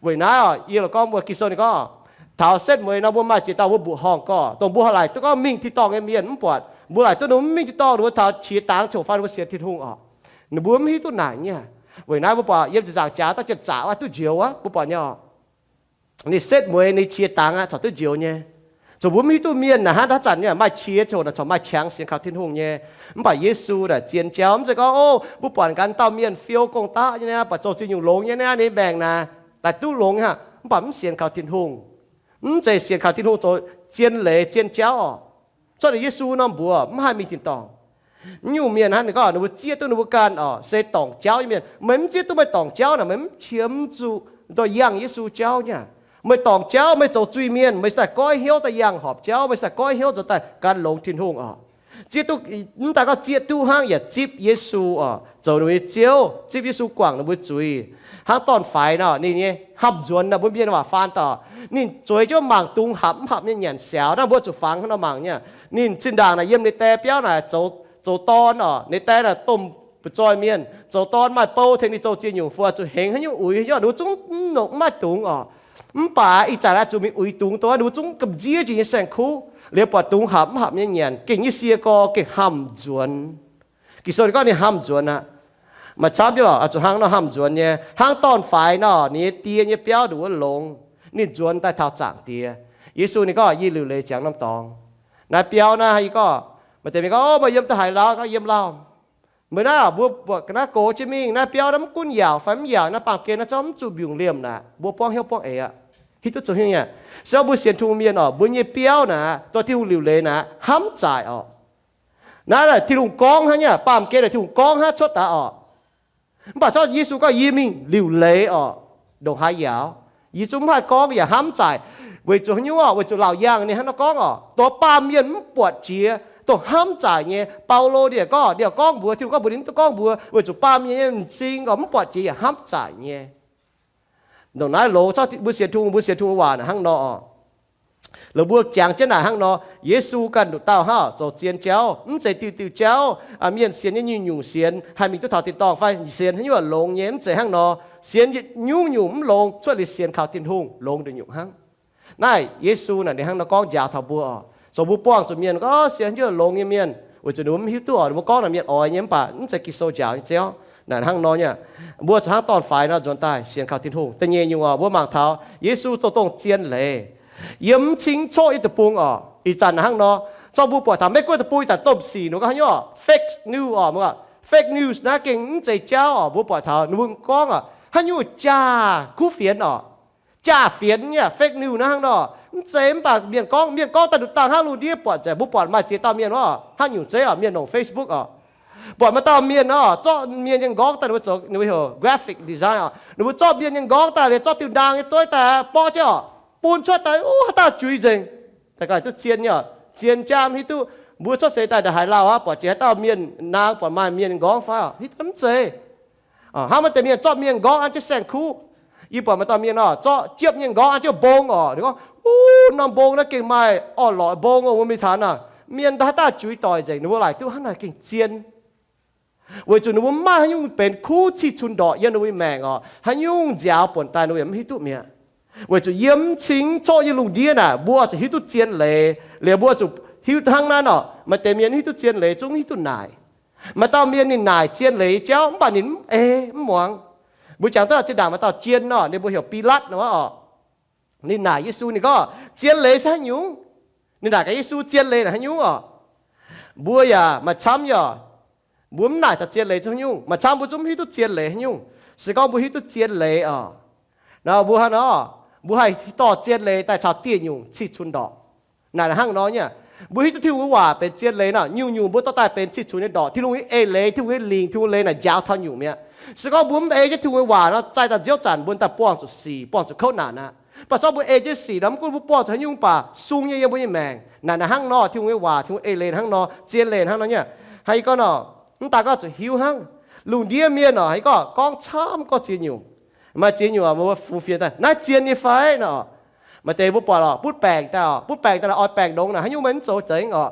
Weic naaiv oc, yie lorqc gorngv mbuo Ging-Sou ninh gorngv, taux setv mueiz nor mbuo maaih ziex dauh mbuo mbuoqc horngh gorx, dongh mbuo haih laaic duqv gorngv mingh tin-dorngh nyei mienh mv buatc, mbuo laaic duqv ninh mbuo mv mingh tin-dorngh, ninh mbuo taux qiex dangx coc fai ninh mbuo sienx Tin-Hungh oc. Ninh mbuo mv hiuv duqv naaic nyei. Weic naaiv mbuo buatc yiem ziepc nzaangc jaax daaih ziepc nzaangc waac duqv njoux aqv. Mbuo buatc nyei oc. Ninh setv mueiz ninh qiex dangx aqv, corc duqv njoux nyei. Zuqc mbuo mv hiuv duqv mienh naaic hnangv haaix zanc nyei maaih qiex coc naaic corc maaih qangx sienx kaux Tin-Hungh nyei. Mv baac Yesu naaic zien jauv, mv zeiz gorngv, o, mbuo buatc ganh dauh mienh fiou gong-daqv nyei, baac zoux ziex nyungc longx nyei naaiv, ninh maengc naaic daaih duqv longx aqv, mv baac mv sienx kaux Tin-Hungh. Mv zeiz sienx kaux Tin-Hungh zoux zien leiz zien jauv oc. Cuotv liuz Yesu norm mbuox mv haih mingh tin-dorngh. Mv nyungc mienh hnangv ninh gorngv ninh mbuo zieqv duqv ninh mbuo ganh oc, se dorngc jauv nyei mienh. Meih mv zieqv duqv meih dorngc jauv naaic, meih mv qiemx zuqc daaih yangh Yesu jauv nyei. Meih dorngc jauv, meih zoux zuiz-mienh, meih daaih goiv hnyouv daaih yangh horpc jauv, meih daaih goiv hnyouv zoux daaih gan longx Tin-Hungh oc. Zieqv duqv, mv daan gorngv zieqv duqv hnangv, yaac zipv Yesu oc, zoux ninh mbuo nyei Ziouv, zipv Yesu guangc ninh mbuo zuiz. Hnangv dorn-faix nor, ninh nyei hamh nzuonx naaic, mbuo mienh waac faan daaih, ninh zueiz jienv mangc dungz hapc mv hapc nyei nyanc siaaux. Naaiv mbuo zuqc fangx hnangv nor mangc nyei. Ninh zinh ndaangc naaic yiem ninh die biauv naaic zoux dorn oc, ninh die naaic domh butv-zoih mienh, zoux dorn maaih bou tengx ninh zoux ziex nyungc, fu'jueiv zuqc hengx haaix nyungc uix haaix nyungc, ninh mbuo zungv mv nongc mv maaih dungz oc. Mv baac ih zanc naaiv zuqc mingh uix dungz dongh ninh mbuo zungv gamh nziev jiex nyei saeng-kuv. Liuz buatc dungz hapc mv hapc nyei nyanc, gengh nyei sie gorx gengh hamh nzuonx. Ging-Sou ninh gorngv ninh hamh nzuonx aqv. Maaih camv jienv lorqc, zuqc hnangv nor hamh nzuonx nyei. Hnangv dorn-faix nor, ninh nyei die nyei biauv nduqc wuov longx, ninh nzuonx daaih taux Zaangc Diex. Yesu ninh gorngv, yie liuc leiz ziangx norm dorngx. Naaiv biauv naaiv, yie gorngv, maaih deix mienh gorngv, o, meih yiem da'haaix lauh? Gorngv, yiem lauh. Meih naaiv mbuo buatc ga'naaiv gox jienv mingh, naaiv biauv naaiv mv gunv yaauc fai mv yaauc, naaiv baamh gen naaiv zorqv mv zuqc mbiungc liemh naaic, mbuo buangv hnyouv buangv eix aqv. Hiuv duqv zoux hnyouv nyei. Se gorngv mbuo sienx Tin-Hungh mienh oc, mbuo nyei biauv naaic, dorh Tin-Hungh liuc leiz naaic, hnamv zaaic oc. Naaiv Tin-Hungh gorngv hnangv nyei, baamh gen naaic Tin-Hungh gorngv hnangv cuotv daaih oc. Mv baac zorqv Yesu gorngv, yie mingh liuc leiz oc, ndongc haaix yaauc, yie zungv mv haih gorngv yaac hnamv zaaic. Weic zuqc haaix nyungc oc? Weic zuqc laauc yaangh ninh hnangv nor gorngv oc, dongh baamh mienh mv buatc jiex, dongh hnamv zaaic nyei. Baulo ninh yaac gorngv, ninh yaac gorngv mbuox, Tin-Hungh gorngv mbuox ninh mv duqv gorngv mbuox, weic zuqc baamh mienh nyei m'zing oc, mv buatc jiex yaac hnamv zaaic nyei. Ndongc naaiv longx, mbuo sienx Tin-Hungh, mbuo sienx Tin-Hungh waac hnangv nor oc. Longc mbuo jangx jienv naaic hnangv nor, Yesu ganh nduqc dauh hnangv zoux zien jauv, mv zeiz diuh diuh jauv, mienh sienx nyei nyungc-nyungc sienx haih mingh duqv taux tin-dorngh fai sienx haaix nyungc longx nyei, mv zeiz hnangv nor. Sienx yietc nyungc-nyungc mv longx, cuotv liuz sienx kaux Tin-Hungh longx nduqc nyungc hnangv. Naaiv Yesu naaic ninh hnangv nor gorngv njaaux taux mbuo oc. Zoux mbuo buangh zuqc mienh gorngv sienx haaix nyungc longx nyei mienh, weic zuqc ninh mbuo mv hiuv duqv oc, ninh mbuo gorngv naaic mienh oix nyei mv baac mv zeiz Ging-Sou njaaux nyei ziouv. Naaic hnangv nor nyei, mbuo zuqc hnangv dorn-faix nor nzuonx daaih sienx kaux Tin-Hungh. Da'nyeic nyungc oc, mbuo mangc taux Yesu zoux dongh zien leiz. Yiem mv cingv coqv nyei deic-bung oc, ih zanc hnangv nor, zorqv mbuo buatc taux Meiv-Guoqv deic-bung ih zanc domh sic ninh gorngv haaix nyungc oc, fake news oc, mbuo gorngv fake news naaiv gengh mv zeiz jauv oc. Mbuo buatc taux ninh mbuo gorngv oc, haaix nyungc jaa kuv fienx oc, jaa fienx nyei fake news naaiv hnangv nor. Mv zeiz mv baac mienh gorngv, mienh gorngv daaih nduqc dangh hnangv lungh ndiev buatc nzengc. Mbuo buatc maaih ziex dauh mienh oc, haaix nyungc zeiv oc, mienh longc Facebook oc, buatc maaih dauh mienh oc, zorqv mienh nyei nqorngv daaih, ninh mbuo zoux ninh mbuo heuc graphic design oc, ninh mbuo zorqv mienh nyei nqorngv daaih liuz zorqv diuh ndaang nyei dueiv daaih borqv jienv oc, bun cuotv daaih, uv, haaix dauh juix nzengc. Daaih ga'naaiv duqv zien nyei oc, zien jaa mv hiuv duqv. Mbuo cuotv seix daaih ndongc haaix lauh aqv, buatc jiex haaix dauh mienh naang, buatc maaih mienh nyei nqorngv fai oc, hiuv duqv mv zeiz. Hnangv maaih deix mienh zorqv mienh nqorngv an jienv saeng-kuv. Yie buatc maaih dauh mienh oc, zorqv jiepv nyei nqorngv an jienv mbong oc. Ninh gorngv, uv, norm mbong naaiv gengh maaih orn-lorqc mbong oc, mbuo mingh taux naaic, mienh ndaaih haaix dauh juix doic nzengc. Ninh mbuo laaic duqv hnangv naaic gengh zien, weic zuqc ninh mbuo mv maaih haaix nyungc benx kuv cih cunx ndorqc yiem ninh mbuo nyei maengc oc. Haaix nyungc nziaaux buonc daaih ninh mbuo yaac mv hiuv duqv mi'aqv. Weic zuqc yiem mv cingv coqv nyei lungh ndiev naaic, mbuo zuqc hiuv duqv zien leiz. Liuz mbuo zuqc hiuv hnangv naaiv oc, maaih deix mienh hiuv duqv zien leiz zungv hiuv duqv naaic. Maaih dauh mienh ninh naaic zien leiz nyei jauv mv baac ninh mv ei mv muangx. Mbuo jangx duqv zinh ndaangc maaih dauh jien oc, ninh mbuo heuc Bilaatv nor oc. Ninh naaic Yesu ninh gorngv, zien leiz se haaix nyungc? Ninh naaic gaax Yesu, zien leiz naaic haaix nyungc oc? Mbuo yaac maaih camv yaac, mbuo mv naaic taux zien leiz se haaix nyungc. Maaih camv mbuo zungv mv hiuv duqv zien leiz haaix nyungc. Se gorngv mbuo hiuv duqv zien leiz oc, nor mbuo hnangv nor, mbuo haih dorh zien leiz daaih caux dieh nyungc cih cunx ndorqc. Naaic hnangv nor nyei, mbuo hiuv duqv Tin-Hungh nyei waac benx zien leiz nor, nyungc-nyungc mbuo dorh daaih benx cih cunx nyei ndorqc. Tin-Hungh nyei eix leiz, Tin-Hungh nyei lingc, Tin-Hungh leiz naaic njaaux taux nyungc mi'aqv. Se gorngv mbuo mv ei jienv Tin-Hungh nyei waac nor, zaih daaih nziouv zanc mbuo daaih buangh zuqc sic, buangh zuqc kouv naanc aqv. Mv baac zorqv mbuo ei jienv sic nor, mv gunv mbuo buangh zuqc haaix nyungc mv baac sung nyei yiem mbuo nyei maengc. Naaic naaic hnangv nor, Tin-Hungh nyei waac, Tin-Hungh eix leiz hnangv nor, zien leiz hnangv nor nyei. Haaix gorngv nor, mv daaih gorngv zuqc hiuv hnangv. Lungh ndiev mienh oc, haaix gorngv gorngv camv gorngv ziex nyungc. Maaih ziex nyungc oc, mbuo fungx fienx daaih naaiv zien nyei fai nor. Maaih deix mbuo buatc oc, butv baengc daaih oc, butv baengc daaih oix baengc longx naaic, haaix nyungc maiv zoux nzengc oc.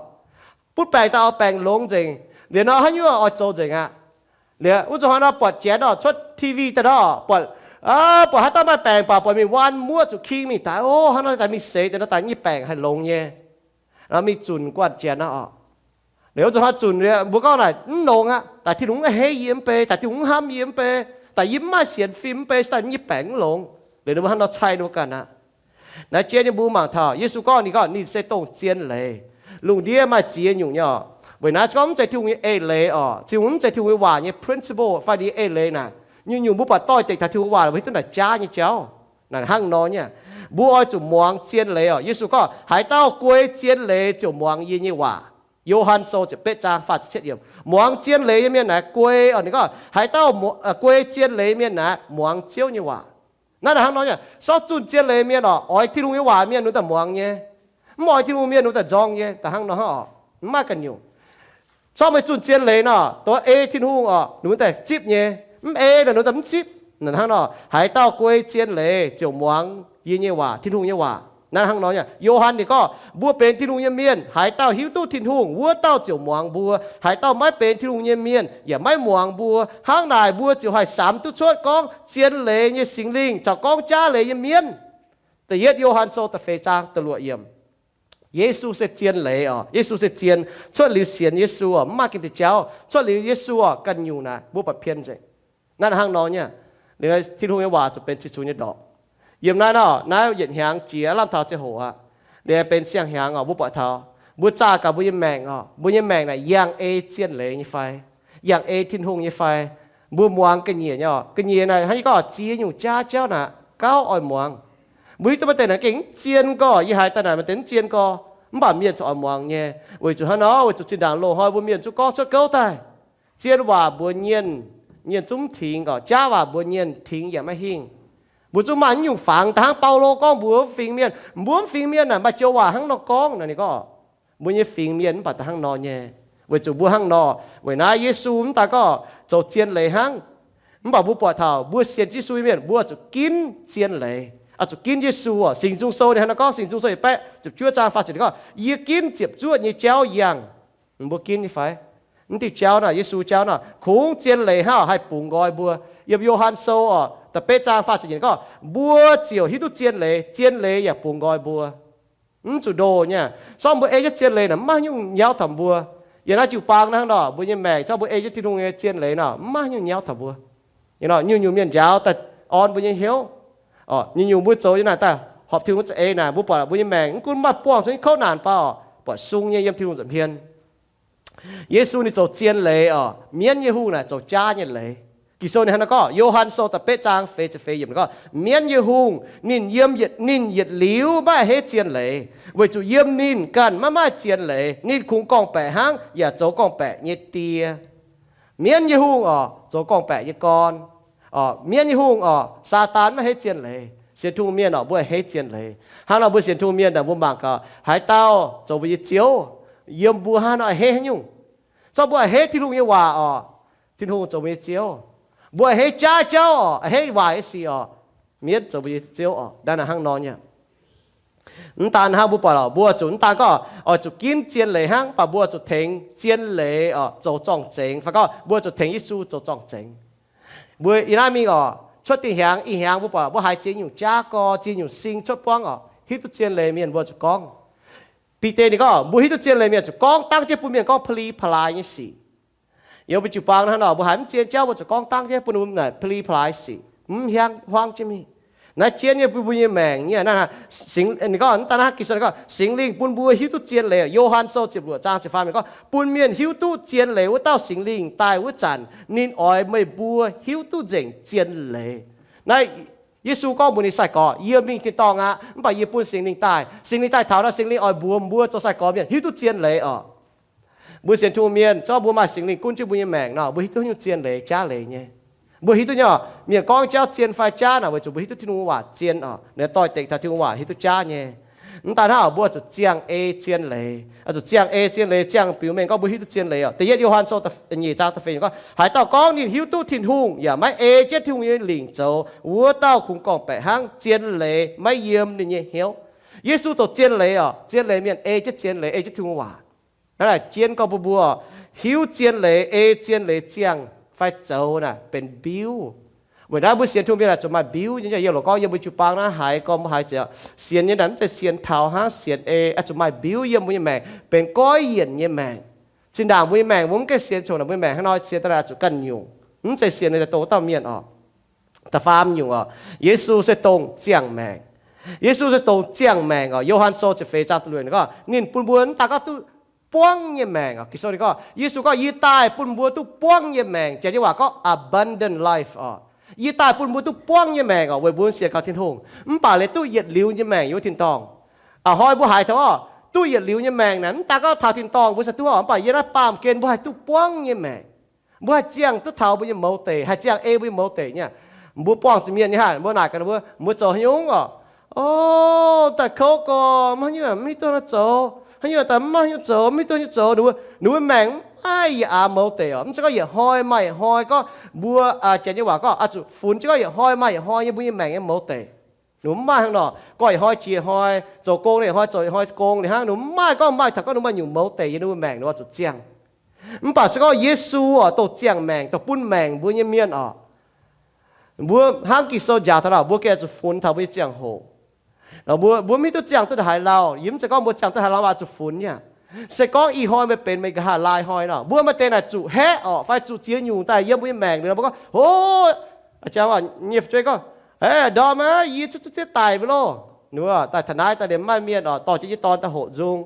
Butv baengc daaih oix baengc longx nzengc. Liuz nor haaix nyungc oix zoux nzengc aqv. Liuz wuov zuqc hnoi nor buatc janx oc, cuotv T V daaih nor buatc, buatc haaix dauh maaih baengc baac buatc mingh waan muoqv zuqc king mingh daaih, o, hnangv nor daaih mingh seix deix nor daaih nyei baengc haih longx nyei. Nor mingh zunc guanh janx nor oc. Liuz wuov zuqc hnoi zunc liuz mbuo gorngv naaic mv longx aqv, daaih Tin-Hungh mv heiv yie mv bei, daaih Tin-Hungh mv hnamv yie mv bei, daaih yie mv maaih sienx fim mv bei, se daaih nyei baengc mv longx. Liuz ninh mbuo hnangv nor caih ninh mbuo ganh aqv. Naaiv jiex nyei mbuo mangc taux Yesu gorngv ninh gorngv ninh se dongh zien leiz. Lungh ndiev maaih ziex nyungc nyei oc. Weic naaiv se gorngv mv zeiz Tin-Hungh nyei eix leiz oc, Tin-Hungh mv zeiz Tin-Hungh nyei waac nyei principle fai ninh eix leiz naaic, nyungc-nyungc mbuo buatc doix-dekc taux Tin-Hungh waac mbuo hiuv duqv naaic jaav nyei jauv. Naaic hnangv nor nyei, mbuo oix zuqc muangx zien leiz oc. Yesu gorngv, haaix dauh guei zien leiz ziouc muangx yie nyei waac. Yo^han Sou ziepc betv zaang faah ziepc cietv yiemc. Muangx zien leiz nyei mienh naaic guei oc. Ninh gorngv haaix dauh guei zien leiz mienh naaic muangx Ziouv nyei waac. Naaiv hnangv nor nyei, sortv zunh zien leiz mienh oc, oix Tin-Hungh nyei waac mienh ninh daaih muangx nyei. Mv oix Tin-Hungh mienh ninh daaih nzorng nyei. Daaih hnangv nor hnangv oc, mv maaih ganh nyungc. Corc meih zunh zien leiz nor, dongh ei Tin-Hungh oc, ninh mbuo daaih zipv nyei. Mv ei nor, ninh mbuo daaih mv zipv. Naaiv hnangv nor, haaix dauh guei zien leiz ziouc muangx yie nyei waac, Tin-Hungh nyei waac. Naaiv hnangv nor nyei, Yo^han ninh gorngv, mbuo benx Tin-Hungh nyei mienh, haaix dauh hiuv duqv Tin-Hungh, wuov dauh ziouc muangx mbuo. Haaix dauh maiv benx Tin-Hungh nyei mienh yaac maiv muangx mbuo. Hnangv naaic mbuo ziouc haih samx duqv cuotv gorngv zien leiz nyei Singx Lingh caux gorngv jaav leiz nyei mienv. Da'yietv Yo^han Sou da'feix zaang da'luoqc yiemc. Yesu se zien leiz oc. Yesu se zien. Cuotv liuz sienx Yesu oc, mv maaih ganh diuh jauv. Cuotv liuz Yesu oc, ganh nyungc naaic mbuo buatc pien nzengc. Naaiv hnangv nor nyei, Tin-Hungh nyei waac zuqc benx cih cunx nyei ndorqc. Yiem naaiv nor, naaiv yietc hnyangx jiex lamh taux ziangh hoc aqv. Liuz benx siang-hnyangx oc, mbuo buatc taux mbuo zaah gaax mbuo nyei maengc oc, mbuo nyei maengc naaic yangh ei zien leiz nyei fai, yangh ei Tin-Hungh nyei fai. Mbuo muangx ga'nyiec nyei oc. Ga'nyiec naaic hnangv yie gorngv ziex nyungc jaav jauv naaic gauh oix muangx. Mbuo hiuv duqv maaih deix naaic gengh mv zien gorngv, yie haiz daaih naaic maaih deix mv zien gorngv, mv baac mienh zuqc oix muangx nyei. Weic zuqc hnangv nor, weic zuqc zinh ndaangc loz-hnoi mbuo mienh zungv gorngv cuotv gouv daaih. Zien waac mbuox mienh, mienh zungv mv tingx gorngv, jaav waac mbuox mienh tingx yaac maiv hingh. Mbuo zungv maaih nyungc fangx daaih hnangv Baulo gorngv mbuox fingx mienh, mbuo mv fingx mienh naaic maaih joux waac hnangv nor gorngv naaic ninh gorngv. Mbuo nyei fingx mienh mv baac daaih hnangv nor nyei. Weic zuqc mbuo hnangv nor, weic naaiv Yesu mv daaih gorngv zoux zien leiz hnangv. Mv baac mbuo buatc taux mbuo sienx Yesu nyei mienh, mbuo zuqc ginv zien leiz, oix zuqc ginv Yesu oc. Singx Nzung Sou ninh hnangv nor gorngv, Singx Nzung Sou yietc baeqv ziepc juov zaang faah ziepc ninh gorngv, yie ginv ziepc zuoqv nyei jauv yangh. Mbuo ginv nyei fai? Mv diuh jauv naaic, Yesu jauv naaic, kungx zien leiz hnangv oc, haih bungx nqoi mbuo. Yiem Yo^han Sou oc, da'betv zaang faah ziepc nyeic gorngv, mbuo ziouc hiuv duqv zien leiz, zien leiz yaac bungx nqoi mbuo. Mv zuqc ndoh nyei. Sorng mbuo ei jienv zien leiz naaic, mv maaih nyungc nyauv taux mbuo. Yiem naaiv jiu-baang hnangv nor, mbuo nyei maengc, sorng mbuo ei jienv Tin-Hungh nyei zien leiz nor, mv maaih nyungc nyauv taux mbuo. Nyungc-nyungc mienh njaaux daaih orn mbuo nyei hnyouv. Nyungc-nyungc mbuo zoux nyei naaic daaih horpc Tin-Hungh za'eix naaic, mbuo buatc mbuo nyei maengc mv gunv maaih buangh zuqc nyei kouv naanc baac oc, buatc sung nyei yiem Tin-Hungh nza'hmien. Yesu ninh zoux zien leiz oc. Mienv nyei hungh naaic zoux jaav nyei leiz. Ging-Sou ninh hnangv naaiv gorngv, Yo^han Sou da'betv zaang feix ziepc feix yiemc gorngv, mienv nyei hungh ninh yiem, ninh yietc liuz maiv a'hneiv zien leiz, weic zuqc yiem ninh ganh maiv maaih zien leiz. Ninh kungx gorngv-baeqc hnangv yaac zoux gorngv-baeqc nyei die. Mienv nyei hungh oc, zoux gorngv-baeqc nyei gorn. Mienv nyei hungh oc, Saadaan maiv a'hneiv zien leiz. Sienx Tin-Hungh mienh oc, mbuo a'hneiv zien leiz. Hnangv nor mbuo sienx Tin-Hungh mienh naaic, mbuo mangc gaax haaix dauh zoux mbuo nyei ziouv? Yiem mbuo hnangv nor a'hneiv haaix nyungc? Zorqv mbuo a'hneiv Tin-Hungh nyei waac oc, Tin-Hungh zoux mbuo nyei ziouv. Mbuo a'hneiv jaav jauv oc, a'hneiv waaic nyei sic oc, mienv zoux mbuo nyei ziouv oc. Naaiv hnangv nor nyei. Mv daan hnangv, mbuo buatc lorqc, mbuo zuqc mv daan gorngv oix zuqc ginv zien leiz hnangv, mv baac mbuo zuqc tengx zien leiz oc zoux zorng-zengx. Fai gorngv mbuo zuqc tengx Yesu zoux zorng-zengx. Mbuo ih naaiv mingh oc, cuotv dinh hnyangx, ih hnyangx mbuo buatc mbuo haiz ziex nyungc jaav gorx, ziex nyungc sing cuotv buangv oc, hiuv duqv zien leiz mienh mbuo zuqc gorngv. Bide ninh gorngv mbuo hiuv duqv zien leiz mienh zuqc gorngv dangv jienv bun mienh gorngv pa'li pa'laaix nyei sic. Yiem mbuo jiu-baang hnangv nor, mbuo haiz mv zien jauv mbuo zuqc gorngv dangv jienv bun mbuo naaic pa'li pa'laaix sic, mv hiuv hmuangv jienv mingh. Naaiv jienv nyei bun mbuo nyei maengc nyei. Ninh gorngv, mv daan hnangv, Ging-Sou gorngv Singx Lingh bun mbuo hiuv duqv zien leiz. Yo^han Sou ziepc luoqc zaang ziepc faam gorngv, bun mienh hiuv duqv zien leiz wuov dauh Singx Lingh daaih wuov zanc, ninh oix meih mbuo hiuv duqv nzengc zien leiz. Naaiv Yesu gorngv mbuox ninh sai-gorx, yie mingh tin-dorngh aqv, mv baac yie bun Singx Lingh daaih. Singx Lingh daaih taux nor, Singx Lingh oix mbuox mbuo zoux sai-gorx mienh hiuv duqv zien leiz oc. Mbuo sienx Tin-Hungh mienh, zorqv mbuo maaih Singx Lingh gunv jienv mbuo nyei maengc nor, mbuo hiuv duqv nyungc zien leiz, jaav leiz nyei. Mbuo hiuv duqv nyei, mienh gorngv jauv zien fai jaav naaic, weic zuqc mbuo hiuv duqv Tin-Hungh waac zien oc. Ninh doix-dekc taux Tin-Hungh waac hiuv duqv jaav nyei. Mv daan hnangv, mbuo zuqc ziangh ei zien leiz. Zuqc ziangh ei zien leiz, ziangh biux mengh gorngv mbuo hiuv duqv zien leiz oc. Da'yietv Yo^han Sou nyic zaang da'feix gorngv, haaix dauh gorngv ninh hiuv duqv Tin-Hungh yaac maiv ei jienv Tin-Hungh nyei lingc zoux, wuov dauh kungx gorngv-baeqc hnangv, zien leiz maiv yiem ninh nyei hnyouv. Yesu zoux zien leiz oc. Zien leiz mienh ei jienv zien leiz, ei jienv Tin-Hungh waac. Naaiv naaic jienv gorngv bun mbuo hiuv zien leiz, ei zien leiz ziangh fai zoux naaic benx mbiuv. Weic naaiv mbuo sienx Tin-Hungh mienh naaic zuqc maaih mbiuv nyei. Yiem loz gorngv yiem mbuo jiu-baang naaiv haiz gorngv mbuo haiz ziouc sienx nyei naaic mv zeiz sienx taux hnangv sienx ei, zuqc maaih mbiuv yiem mbuo nyei maengc, benx goiv yienc nyei maengc. Zinh ndaangc mbuo nyei maengc mbuo mv gaengh sienx congx naaic mbuo nyei maengc hnangv nor sienx daaih zuqc ganh nyungc, mv zeiz sienx daaih dongh wuov dauh mienh oc. Da'faam nyungc oc, Yesu se dongh ziangh maengc. Yesu se dongh ziangh maengc oc. Yo^han Sou ziepc feix zaang da'luoqc ninh gorngv, ninh bun mbuo mv daan gorngv duqv buangv nyei maengc oc. Ging-Sou ninh gorngv, Yesu gorngv, yie daaih bun mbuo duqv buangv nyei maengc. Janx nyei waac gorngv abundant life oc. Yie daaih bun mbuo duqv buangv nyei maengc oc, weic mbuo sienx kaux Tin-Hungh. Mv baac leiz duqv yietc liuz nyei maengc yiem wuov tin-dorngh. A'hnoi mbuo haiz taux oc, duqv yietc liuz nyei maengc naaic mv daan gorngv taux tin-dorngh mbuo sai duqv oc, mv baac yiem naaiv baamh gen mbuo haih duqv buangv nyei maengc. Mbuo haih ziangh duqv taux mbuo nyei mouz deic, haih ziangh ei mbuo nyei mouz deic nyei. Mbuo buangh zuqc mienh nyei haic, mbuo naaic gaax ninh mbuo, mbuo zoux haaix nyungc oc? O, daaih kouv gorx, maiv hiuv, mv hiuv duqv haaix nyungc zoux, haaix nyungc daaih mv maaih haaix nyungc zoux, mv hiuv duqv haaix nyungc zoux. Ninh mbuo, ninh mbuo maengc mv maaih yaac aax mouz deic oc. Mv zeiz gorngv yietc hnoi maaih yietc hnoi gorngv mbuo, aa, Janx nyei waac gorngv oix zuqc funx, gorngv yietc hnoi maaih yietc hnoi nyei mbuo nyei maengc nyei mouz deic. Ninh mbuo mv maaih hnangv nor, gorngv yietc hnoi jiex hnoi, zoux gong yietc hnoi zoux yietc hnoi gong, ninh hnangv ninh mbuo mv maaih gorngv maaih taux gorngv ninh maaih nyungc mouz deic yiem ninh mbuo maengc ninh oix zuqc ziangh. Mv baac se gorngv Yesu oc, dongh ziangh maengc, dongh bun maengc mbuo nyei mienh oc. Mbuo hnangv Ging-Sou njaaux taux nor, mbuo gengh zuqc funx taux mbuo nyei ziangh hoc. Mbuo, mbuo mv hiuv duqv ziangh duqv haaix lauh, yie mv zeiz gorngv mbuo ziangh duqv haaix lauh mv baac zuqc funx nyei. Se gorngv ih hnoi meih benx meih nqa'haav laai hnoi nor, mbuo maaih deix naaic zuqc haeqv oc, fai zuqc ziex nyungc daaih yiem mbuo nyei maengc liuz nor, mbuo gorngv, hov, jangx waac nyei fu'jueiv gorngv, ndorm aac, yie cuotv cuotv daic mbuo loh. Ninh mbuo daaih taux naaiv daaih liemh maaih mienh oc, dorh jienv yie dorn daaih hoqc nzung.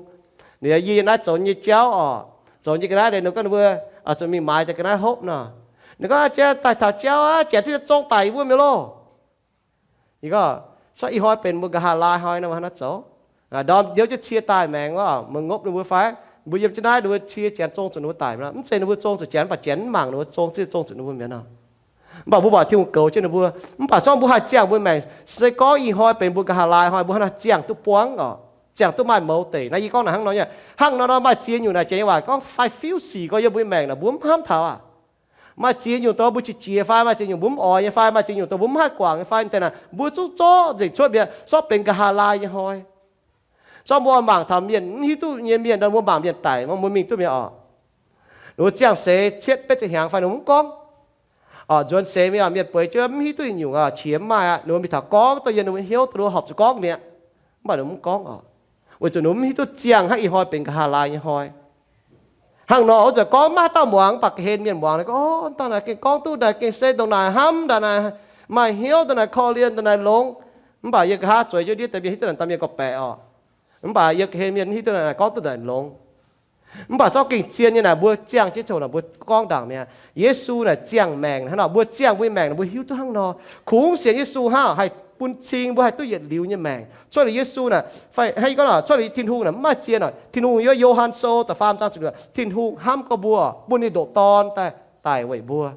Ninh yie yiem naaiv zoux nyei jauv oc, zoux nyei ga'naaiv liuz ninh gorngv ninh mbuo zuqc mingh maaiz deix ga'naaiv hopv nor. Ninh gorngv, jang daaih taux jauv aqv, janx zungv zong daic yie mbuo mi'aqv loh. Yie gorngv, sortv ih hnoi benx mbuo nqa'haav laai hnoi nor, mbuo hnangv naaiv zoux. Ndorm ndiouv jienv cie daaih maengx wuov, meih ngopv ninh mbuo fai? Mbuo yiem jienv naaiv ninh mbuo cie janx zong zuqc ninh mbuo daic mi'aqv. Mv zeiz ninh mbuo zong zuqc janx, mv baac janx mv mangc ninh mbuo zong, zungv zong zuqc ninh mbuo mi'aqv nor. Mv baac mbuo buatc Tin-Hungh goux jienv ninh mbuo. Mv baac zorngv mbuo haih ziangh mbuo maengc, se gorngv ih hnoi benx mbuo nqa'haav laai hnoi, mbuo hnangv naaiv ziangh duqv buangv oc, ziangh duqv maaih mouz deic. Naaiv yie gorngv naaic hnangv nor nyei. Hnangv nor nor maaih ziex nyungc naaic, janx nyei waac gorngv faix fiuv sic gorngv yiem mbuo nyei maengc naaic mbuo mv hnamv taux aqv. Maaih ziex nyungc dongh mbuo qiex jiez fai, maaih ziex nyungc mbuo mv oix nyei fai, maaih ziex nyungc dongh mbuo mv haih guangc nyei fai, deix naaic mbuo zungv zorqv nzengc cuotv mi'aqv, zorqv benx nqa'haav laai nyei hnoi. Zorqv mbuo mangc taux mienh mv hiuv duqv nyei mienh, mbuo mangc mienh daic, mbuo mingh duqv mi'aqv oc. Ninh mbuo ziangh seix cietv betv ziepc hnyangx fai ninh mbuo mv gorngv. Nzuonx seix mingh, mienh bueix jienv mv hiuv duqv yietc nyungc, qiex mv maaih aqv. Ninh mbuo mingh taux gorngv dongh yie, ninh mbuo hnyouv dongh ninh mbuo horpc zuqc gorngv mi'aqv. Mv baac ninh mbuo mv gorngv oc, weic zuqc ninh mbuo mv hiuv duqv ziangh hnangv ih hnoi benx nqa'haav laai nyei hnoi. Hnangv nor wuov zanc gorngv maiv dauh muangx, mv baac ga'hlen mienh muangx, gorngv, Ov, dauh naaic gengh gorngv duqv, naaic gengh se ndongc naaic hnamv, ndongc naaic maaih hnyouv, ndongc naaic korv-lienh, ndongc naaic longx. Mv baac yie nqa'haav zueiz jienv ndiev deix mienh hiuv duqv naaic dauh mienh gorngv-baeqc oc. Mv baac yie ga'hlen mienh hiuv duqv naaic gorngv duqv naaic longx. Mv baac zorqv gengh zien nyei naaic mbuo ziangh jienv coc naaic mbuo gorngv ndaangc mi'aqv. Yesu naaic ziangh maengc hnangv nor, mbuo ziangh mbuo nyei maengc naaic mbuo hiuv duqv hnangv nor. Kungx sienx Yesu hnangv haih bun cing mbuo haih duqv yietc liuz nyei maengc. Cuotv liuz Yesu naaic, fai hnangv yie gorngv, cuotv liuz Tin-Hungh naaic mv maaih zien oc. Tin-Hungh yiem Yo^han Sou da'faam zaang ziepc luoqc, Tin-Hungh hnamv gorx mbuo, bun ninh ndoqc Dorn daaih, daic weic mbuo.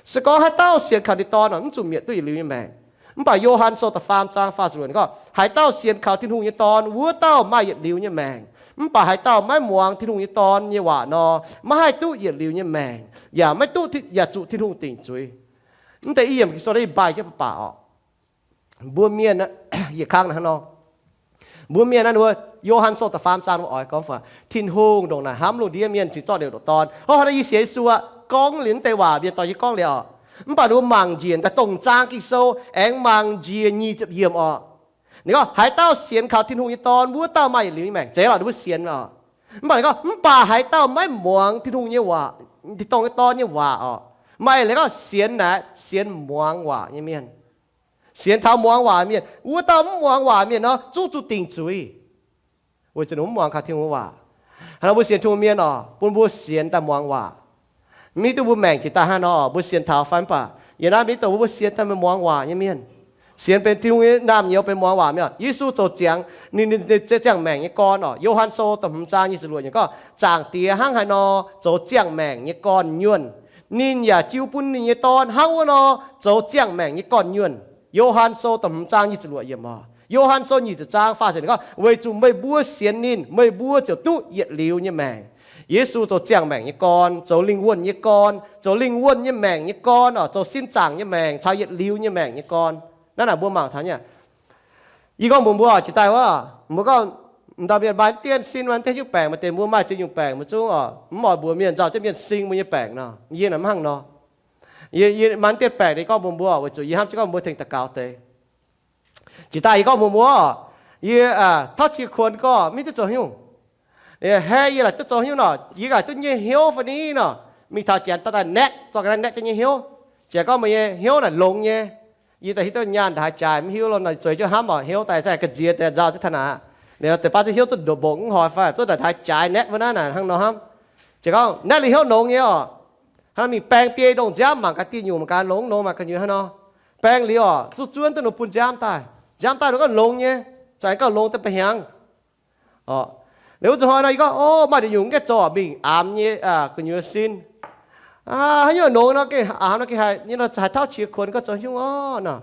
Se gorngv haaix dauh sienx kaux ninh Dorn oc, mv zuqc mietc duqv yietc liuz nyei maengc. Mv baac Yo^han Sou da'faam zaang faah ziepc luoqc gorngv, haaix dauh sienx kaux Tin-Hungh nyei Dorn, wuov dauh maaih yietc liuz nyei maengc. Mv baac haaix dauh maiv muangx Tin-Hungh nyei Dorn nyei waac nor, maiv haih duqv yietc liuz nyei maengc, yaac maiv duqv, yaac zuqc Tin-Hungh dingc zuiz. Mv deix i yiemc Ging-Sou naaiv yie mbaih jienv baac baac oc. Mbuo mienh, yietc kang hnangv nor. Mbuo mienh naaiv, Yo^han Sou da'faam zaang mbuo oix gorngv, Tin-Hungh ndongc naaic hnamv lungh ndiev mienh cingx zorqv ninh ndoqc Dorn. Hnangv naaiv yie sienx Yesu aqv, gorngv liuz mv deix waac mienh dorh yie gorngv liuz oc. Mv baac ninh mbuo mangc njiec daaih dongh zaang Ging-Sou aengx mangc njiec nyic ziepc yiemc oc. Ninh gorngv, haaix dauh sienx kaux Tin-Hungh nyei Dorn, wuov dauh maaih yietc liuz nyei maengc. Zeiz lorqc, ninh mbuo sienx oc. Mv baac ninh gorngv, mv baac haiz dauh maiv muangx Tin-Hungh nyei waac, Tin-Dorn nyei Dorn nyei waac oc, maaih leiz gorngv sienx naaic sienx muangx waac nyei mienh. Sienx taux muangx waac mienh. Wuov dauh mv muangx waac mienh nor, zungv zuqc dingc zuiz, weic zuqc ninh mv muangx kaux Tin-Hungh waac. Hnangv nor mbuo sienx Tin-Hungh mienh oc, bun mbuo sienx daaih muangx waac. Mv hiuv duqv mbuo maengc jiex daaih hnangv nor, mbuo sienx taux fai mv baac yie naaiv mv hiuv duqv mbuo sienx daaih muangx waac nyei mienh. Sienx benx Tin-Hungh nyei naamh nyouz benx muangx waac mienh oc. Yesu zoux ziangx, ninh, ninh, ninh ziangh maengc nyei gorn oc. Yo^han Sou da'hmz zaang nyic ziepc luoqc yiemc gorngv, Zaangc Diex hnangv haaix nor zoux ziangh maengc nyei gorn nyuonh, ninh yaac jiu bun ninh nyei Dorn hnangv wuov nor zoux ziangh maengc nyei gorn nyuonh. Yo^han Sou da'hmz zaang nyic ziepc luoqc yiemc oc. Yo^han Sou nyic ziepc zaang faah ziepc gorngv, Weic zuqc meih mbuo sienx ninh, meih mbuo ziouc duqv yietc liuz nyei maengc. Yesu zoux ziangh maengc nyei gorn, zoux lingh wuonh nyei gorn, zoux lingh wuonh nyei maengc nyei gorn oc, zoux sin zaangc nyei maengc caux yietc liuz nyei maengc nyei gorn. Naaiv naaic mbuo mangc taux nyei. Yie gorngv mbuox mbuo oc, jiex daaih wuov, mbuo gorngv, m'dauh mienh maaih dieh sin, maaih dieh nyungc baengc, maaih deix mbuo maaih ziex nyungc baengc, mbuo zungv oc, mv oix mbuox mienh nzauh jienv mienh sing mbuo nyei baengc nor. Yie naaic mv hnangv nor. Yie, yie maaih dieh baengc, yie gorngv mbuox mbuo oc, weic zuqc yie hnamv jienv gorngv mbuo tengx daux gaux deix. Jiex daaih yie gorngv mbuox mbuo oc, yie, aa, tauv qiex kuonx gorngv mv hiuv duqv zoux haaix nyungc. Hei, yie laaic duqv zoux haaix nyungc nor, yie laaic duqv nyei hnyouv fai ni nor, mingh taux janx dorh daaih naetv, zorqv ga'naaiv naetv jienv nyei hnyouv. Janx gorngv meih nyei hnyouv naaic longx nyei. Yie daaih hiuv duqv nyaanh ndaaih haaix jaaix mv hiuv lo, naaic zueiz jienv hnamv oc, hnyouv daaih za'gengh ga'nziex deix nzauh jienv taux naaic. Liuz nor deix baav ziex hnyouv duqv ndongc mbongc mv hoic fai duqv ndaaih haaix jaaix naetv wuov naaiv naaic hnangv nor hnamv. Janx gorngv naetv liuz hnyouv longx nyei oc. Hnangv mingh baeng biei ndongc nziaamv mangc gaax dieh nyungc mangc gaax longx longx mangc gaax nyungc hnangv nor. Baeng liuz oc, zuqv zuonv duqv ninh bun nziaamv daaih. Nziaamv daaih ninh gorngv longx nyei, za'gengh gauh longx deix ba'hnyangx. Liuz wuov zanc hnoi nor yie gorngv, Ov, maaih nduqc nyungc gaengh zoux mingh aamx nyei gu'nyuoz sin. Haaix nyungc nongx nor gengh aamx nor gengh haiz nyei nor haiz tauv qiex kuonx gorngv zoux haaix nyungc orqv nor.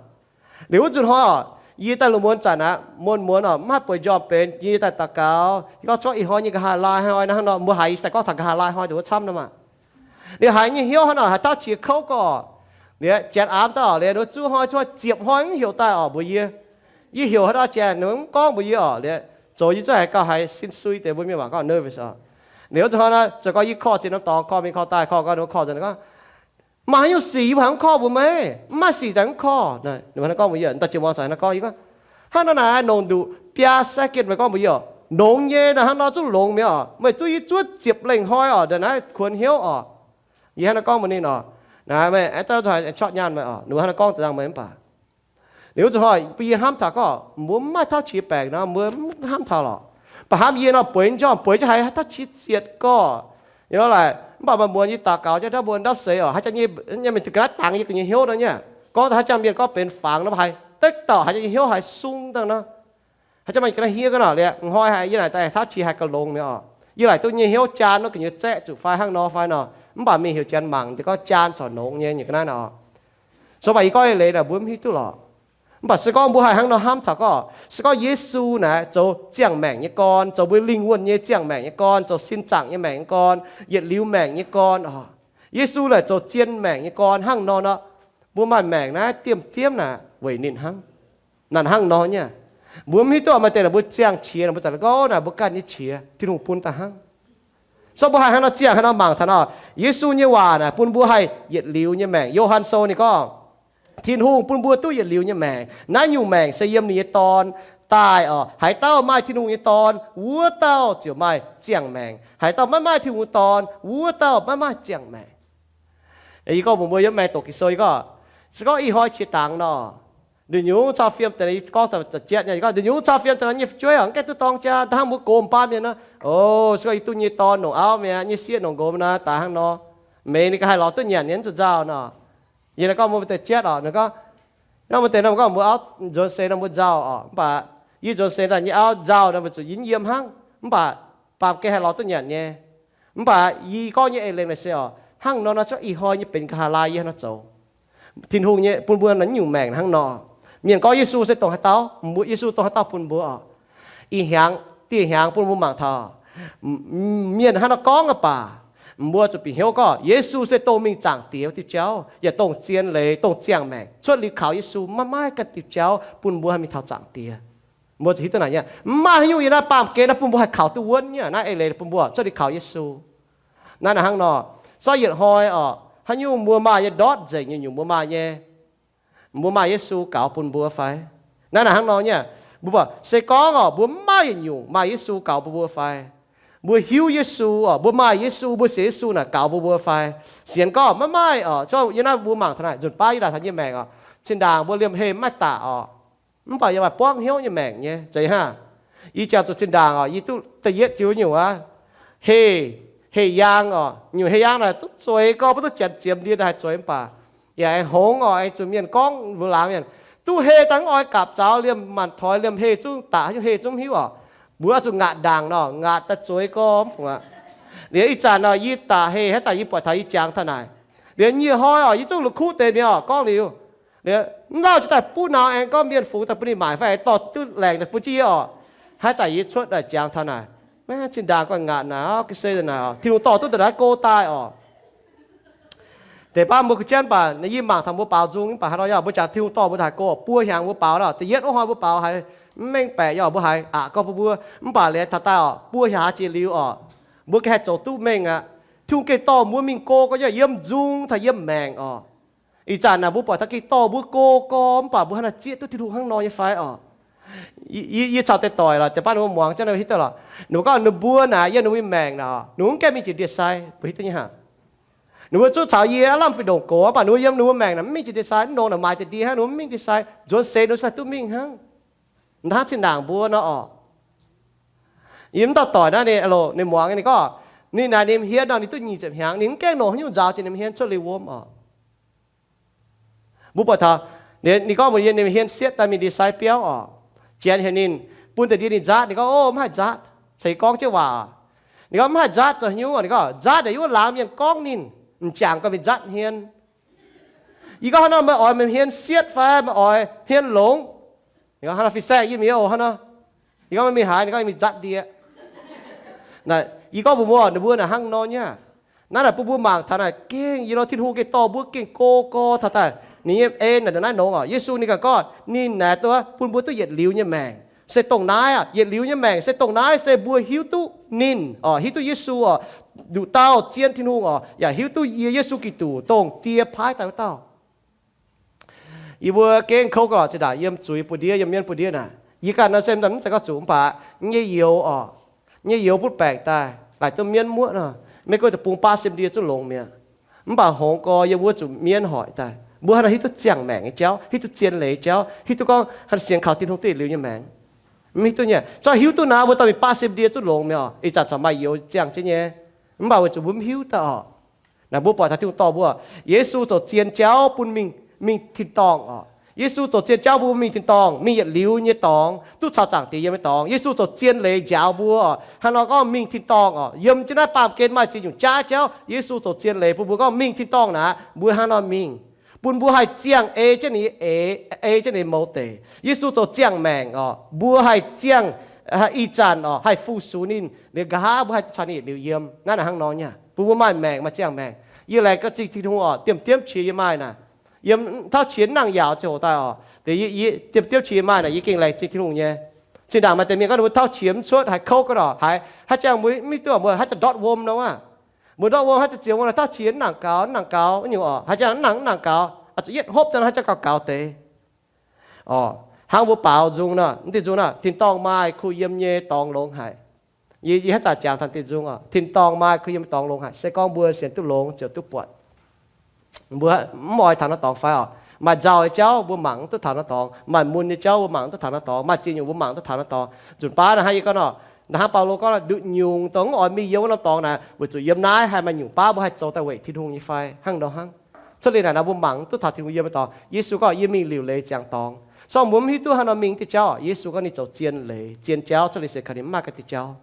Liuz wuov zanc hnoi oc, yie daaih lungh muonz zanc aqv, muonz muonz oc, mv haih bueix njormh benx, yie daaih daux gaux, yie gorngv cuotv ih hnoi nyei nqa'haav laai hnoi hnangv nor, mbuo haiz yie daaih gorngv taux nqa'haav laai hnoi dongh wuov camv nor maah. Liuz haiz nyei hnyouv hnangv nor haiz tauv qiex kouv gorqv. Liuz janx aamx daaih oc, liuz ninh zuov hnoi zuov ziepc hnoi mv heuc daaih oc mbuox yie. Yie heuc haaix dauh janx ninh mv gorngv mbuox yie oc. Liuz zoux yie zuov haiz gauh haiz sin sui deix, mbuo mienh waac gorngv nervous oc. Liuz wuov zanc hnoi nor, zoux gau yie korv ziex norm dorngx, korv mingh korv daaih, korv gau ninh korv zanc gorngv, Maaih haaix nyungc sic yie mbuo haiz mv korv mbuo maiv? Mv maaih sic daaih mv korv. Ninh hnangv nor gorngv mbuox yie, da'jiex muangx zaqc hnangv nor gorngv, yie gorngv, Hnangv nor naaic nongc nduqc biaa second meih gorngv mbuox yie oc, longx nyei naaic, hnangv nor zungv longx mi'aqv oc. Meih zuov yie zuov ziepc lengh hnoi oc, ndongc naaiv kuonx hnyouv oc. Yie hnangv nor gorngv mbuox ninh oc. Naaic meih aengx daaih corc nyaanh meih oc. Ninh mbuo hnangv nor gorngv da'zaangh meih mv baac Liuz wuov zanc hnoi bun yie hnamv taux gorngv mbuo mv maaih tauv qiex baengc nor, mbuo mv hnamv taux lorqc. Mv baac hnamv yie nor bueix njormh, bueix jienv haiz tauv qiex zietc gorqv. Yie nor laaic, mv baac maaih mbuo yie daux gaux jienv ndapv mbuo ndapv seix oc, haaix jangx nyei mienh ga'naaiv dangx yie gu'nyuoz hnyouv nor nyei. Gorngv haaix jangx mienh gorngv benx fangx nor, haaix deix dauh haaix jangx nyei hnyouv haiz sung dangh nor. Haaix jangx maaih ga'naaiv hniev gorngv nor, liuz hnoi haiz yie naaic daaih tauv qiex haiz gauh longx mi'aqv oc. Yie laaic duqv nyei hnyouv jaan nor gu'nyuoz zaeqv zuqc fai hnangv nor fai nor, mv baac mingh heuc janx mangc deix gorngv jaan corc longx nyei nyei ga'naaiv nor. Se baac yie gorngv eix leiz naaic mbuo mv hiuv duqv lorqc. Mv baac se gorngv mbuo haih hnangv nor hnamv taux gorngv, se gorngv Yesu naaic zoux ziangh maengc nyei gorn, zoux mbuo lingh wuonh nyei ziangh maengc nyei gorn, zoux sin zaangc nyei maengc nyei gorn, yietc liuz maengc nyei gorn oc. Yesu naaic zoux zien maengc nyei gorn hnangv nor nor, mbuo maaih maengc naaiv diemv diemv naaic weic ninh hnangv. Naaic hnangv nor nyei. Mbuo mv hiuv duqv maaih deix naaic mbuo ziangh qiex naaic, mbuo zaqc gorngv naaic mbuo ganh nyei qiex, Tin-Hungh bun daaih hnangv. So mbuo haih hnangv nor ziangh, hnangv nor mangc taux nor, Yesu nyei waac naaic bun mbuo haih yietc liuz nyei maengc. Yo^han Sou ninh gorngv, Tin-Hungh bun mbuo duqv yietc liuz nyei maengc. Naaiv nyungc maengc se yiem ninh nyei Dorn daaih oc. Haaix dauh maaih Tin-Hungh nyei Dorn, wuov dauh ziouc maaih ziangh maengc. Haaix dauh maiv maaih Tin-Hungh nyei Dorn, wuov dauh maiv maaih ziangh maengc. Yie gorngv mbuox mbuo, yiem maengx doqc Ging-Sou yie gorngv, se gorngv ih hnoi qiex dangx nor, nduqc nyungc cau fiem deix, gorngv za'jietv nyei, gorngv nduqc nyungc cau fiem deix nor nyei fu'jueiv oc, mv gaengh duqv dorng jaa, da'hnangv mbuo gox m'baav mienh nor, o, se gorngv yie duqv nyei dorn longc auv mi'aqv, nyei sieqv longc nqox nor, da'hnangv nor, meix ninh ga'haih lorz duqv nyanc nyei, mv zuqc nzauh nor. Yie naaiv gorngv mbuo deix jietv oc, ninh gorngv, nor mbuo deix nor gorngv mbuo auv nzuonx seix nor mbuo nzauh oc, mv baac yie nzuonx seix daaih nyei auv nzauh nor weic zuqc yie mv yiem hnangv, mv baac baamh gen haih lorz duqv nyanc nyei. Mv baac yie gorngv nyei eix leiz naaic se oc, hnangv nor nor se ih hnoi nyei benx nqa'haav laai yie hnangv nor zoux. Tin-Hungh nyei bun mbuo naaiv nyungc maengc hnangv nor. Mienh gorngv Yesu se dongh haaix dauh, mbuo Yesu dongh haaix dauh bun mbuo oc. Ih hnyangx, dieh hnyangx bun mbuo mangc taux mienh hnangv nor gorngv aqv baac, mbuo zuqc bieqc hnyouv gorngv Yesu se dongh mingh Zaangc Diex wuov diuh jauv, yaac dongh zien leiz, dongh ziangh maengc. Cuotv liuz kaux Yesu maiv maaih ganh diuh jauv bun mbuo haih mingh taux Zaangc Diex. Mbuo zuqc hiuv duqv naaic nyei, mv maaih haaix nyungc yiem naaiv baamh gen naaiv bun mbuo haih kaux duqv wuonv nyei. Naaiv eix leiz bun mbuo cuotv liuz kaux Yesu. Naaiv naaic hnangv nor, zorqv yietc hnoi oc, haaix nyungc mbuo maaih nyei ndortv nzengc, nyungc-nyungc mbuo maaih nyei, mbuo maaih Yesu gaux bun mbuo fai? Naaiv naaic hnangv nor nyei, mbuo buatc se gorngv oc, mbuo mv maaih yietc nyungc maaih Yesu gaux bun mbuo fai? Mbuo hiuv Yesu oc, mbuo maaih Yesu, mbuo sienx Yesu naaic gaux bun mbuo fai? Sienx gorngv maiv maaih oc, yiem naaiv mbuo mangc taux naaic nzunc baav yie daaih taux nyei maengc oc, zinh ndaangc mbuo liemh hei maiv daaih oc, mv baac yaac maaih buangv hnyouv nyei maengc nyei. Zeiz hnangv, yie jangx zuqc zinh ndaangc oc, yie duqv da'yietv jiu nyungc aqv, hei, hei yaang oc, nyungc hei yaang naaic duqv zueiz gorngv mbuo duqv janx ziemx ndie daaih haih zueiz mv baac yaac aengx hngongx oc, aengx zuqc mienh gorngv mbuo laangz mienh, duqv hei daaih mv oix gapv zaux, liemh maanc toix liemh hei zungv daqc, hei zungv mv hiuv oc. Mbuo oix zuqc ngaatc ndaangc nor, ngaatc daaih zueiz gorngv mv fungc aqv. Liuz ih zanc nor yie daqc hei haaix zanc yie buatc taux yie jangx taux naaic. Liuz nyieh hnoi oc, yie zungv la'kuqv deix mienh oc gorngv liuz, liuz mv lauh jiex daaih buv nau aengx gorngv mienh fungx daaih bun ninh maaic fai aengx dorh duqv laengc daaih bun jienv yie oc. Haaix zanc yie cuotv daaih jangx taux naaic, maiv zinh ndaangc guanh ngaatc naaic, ga'sie naaic, Tin-Hungh dorh duqv ndongc naaiv go daaih oc. Deix baav mbuo ga'jienv baac yie mangc taux mbuo baaux nzung mv baac haaix nor, yaac mbuo jangx Tin-Hungh dorh mbuo haaix go, buo hnyangx mbuo baaux nor, da'yietv wuov hnoi mbuo baaux haiz mv mengh baeqc, yaac mbuo haiz aqc gorngv bun mbuo, mv baac liuz taux daaih oc, buo hnyangx haaix jiex liuz oc, mbuo gengh haih zoux duqv mengh aqv. Tin-Hungh gengh dorh mbuo mingh go gorx nyei, yiem nzung taux yiem maengc oc. Ih zanc naaic mbuo buatc taux gengh dorh mbuo go gorx, mv baac mbuo hnangv naaic zieqv duqv Tin-Hungh hnangv nor nyei fai oc? Yie, yie caux deix doic lorqc, deix baav ninh mbuo muangx jienv ninh hiuv duqv lorqc. Ninh mbuo gorngv ninh mbuo naaic yiem ninh mbuo nyei maengc naaic, ninh mbuo mv gaengh mingh jiex ndie-sai, mbuo hiuv duqv nyei hnangv. Ninh mbuo zungv caux yie aav lamh fih ndongc gox, mv baac ninh mbuo yiem ninh mbuo maengc naaic mv mingh jiex ndie-sai, mv nongx naaic maaih deix ndie hnangv, ninh mbuo mv mingh ndie-sai, nzuonx seix ninh mbuo sai duqv mingh hnangv. Hnangv zinh ndaangc mbuo nor oc. Yie mv dauh doic naaiv ninh, ninh muangx ninh gorngv, ninh naaic ninh hmien nor ninh duqv nyic ziepc hnyangx, ninh mv gaengh longc haaix nyungc nzaaux jiex ninh hmien cuotv liuz wuom oc. Mbuo buatc taux ninh gorngv mbuox yie ninh hmien sietv daaih mingh ndie-sai biauv oc. Janx heuc ninh bun deix ndie ninh nzaatv, ninh gorngv, Ov, mv haih nzaatv. Caux yie gorngv jienv waac, ninh gorngv, Mv haih nzaatv zoux haaix nyungc? Ninh gorngv, Nzaatv naaic yie wuov laangz mienh gorngv ninh m'jangc gorngv mingh nzaatv hmien. Yie gorngv, Hnangv nor meih oix meih hmien sietv fai meih oix hmien longx? Ninh gorngv, Hnangv nor fin-saeng yie mienh oc, hnangv nor. Yie gorngv, Meih mingh haaix? Ninh gorngv, Yie mingh nzaatv ndie. Yie gorngv mbuox mbuo, ninh mbuo naaic hnangv nor nyei. Naaiv naaic bun mbuo mangc taux naaic gengh yie lorz Tin-Hungh gengh dorh mbuo gengh go gorx taux daaih ninh nyei en naaic ndongc naaiv nongx oc. Yesu ninh ganh gorngv ninh naaic duqv bun mbuo duqv yietc liuz nyei maengc. Se dongh naaiv aqv, yietc liuz nyei maengc se dongh naaiv, se mbuo hiuv duqv ninh oc, hiuv duqv Yesu oc, nduqc dauh zien Tin-Hungh oc, yaac hiuv duqv yie, Yesu Giduc, dongh Die paaiv daaih wuov dauh. Yie mbuo gengh kouv gauh lorqc zinh ndaangc yiem zuiz buoz-ndiev, yiem mienv buoz-ndiev naaic. Yie ganh nor se mv zeiz gorngv zuqc mv baac nyei youz oc, nyei youz butv baengc daaih laaic duqv mienv muoqv nor, Meiv Guoqv deic-bung baav siem ndie zungv longx mi'aqv. Mv baac hngongx gorx yiem wuov zuqc mienv hoic daaih, mbuo hnangv nor hiuv duqv ziangh maengc nyei jauv, hiuv duqv zien leiz jauv, hiuv duqv gorngv haih sienx kaux Tin-Hungh duqv yietc liuz nyei maengc. Mv hiuv duqv nyei. Zorqv hiuv duqv naaic, mbuo dorh mingh baav siem ndie zungv longx mi'aqv oc. Ih zanc corc maaih youz ziangh jienv nyei, mv baac weic zuqc mbuo mv hiuv daaih oc. Naaic mbuo buatc taux Tin-Hungh dorh mbuo, Yesu zoux zien jauv bun mingh, mingh tin-dorngh oc. Yesu zoux zien jauv bun mbuo mingh tin-dorngh, mingh yietc liuz nyei dorngx, duqv caux Zaangc Diex yiem nyei dorngx. Yesu zoux zien leiz njaaux mbuo oc. Hnangv nor gorngv mingh tin-dorngh oc, yiem jienv naaiv baamh gen maaih ziex nyungc jaav jauv. Yesu zoux zien leiz bun mbuo gorngv mingh tin-dorngh naaic, mbuo hnangv nor mingh, bun mbuo haih ziangh ei jienv ninh nyei eix, ei jienv ninh nyei mouz deic. Yesu zoux ziangh maengc oc, mbuo haih ziangh, ih zanc oc, haih fu-sux ninh liuz, nqa'haav mbuo haih duqv caux ninh yietc liuz yiem. Naaiv naaic hnangv nor nyei, bun mbuo maaih maengc, maaih ziangh maengc. Yie laengz gaax zingh Tin-Hungh oc, diemh diemv qiex yie maaih naaic, yiem tauv qiex nangh yaauc ziangh hoc daaih oc, diemh diemv qiex yie maaih naaic, yie gengh laengz zingh Tin-Hungh nyei. Zinh ndaangc maaih deix mienh gorngv ninh mbuo tauv qiex mv cuotv, haiz kouv ga'ndorc, haiz, haiz ziangh mbuo mv hiuv duqv mbuo haaix zanc ndortv wuom nor wuov. Mbuo ndortv wuom haaix zanc ziouc wuom tauv qiex mv nangc gaux, mv nangc gaux, wuov nyungc oc. Haiz ziangh mv nangc, mv nangc gaux, zuqc yietv hopv daaih haaix zanc gauh gaux deix. Hnangv mbuo baaux nzung nor, mv diuh nzung nor, tin-dorngh maaih kuh yiem nyei dorngx longx haic. Yie, yie haaix zanc jangx taux diuh nzung oc, tin-dorngh maaih kuh yiem nyei dorngx longx haic. Se gorngv mbuo sienx duqv longx ziouc duqv buatc. Mbuo mv oix taux naaiv dorngx fai oc? Maaih nzauh nyei jauv mbuo mangc mv duqv taux naaiv dorngx. Maaih mun nyei jauv mbuo mangc mv duqv taux naaiv dorngx. Maaih ziex nyungc mbuo mangc mv duqv taux naaiv dorngx. Nzunc baav naaiv hnangv yie gorngv nor, naaiv hnangv Baulo gorngv, nduqc nyungc dongh mv oix mingh yiem wuov norm dorngx naaic, weic zuqc yiem naaiv haih maaih nyungc baav mbuo haih zoux daaih weic Tin-Hungh nyei fai hnangv nor hnangv. Cuotv liuz naaic naaic mbuo mangc mv duqv taux Tin-Hungh yiem nyei dorngx. Yesu gorngv, yie mingh liuc leiz ziangx dorngx. Se gorngv mbuo mv hiuv duqv haaix nor mingh diuh jauv, Yesu gorngv ninh zoux zien leiz, zien jauv. Cuotv liuz se kaux ninh mv maaih ganh diuh jauv.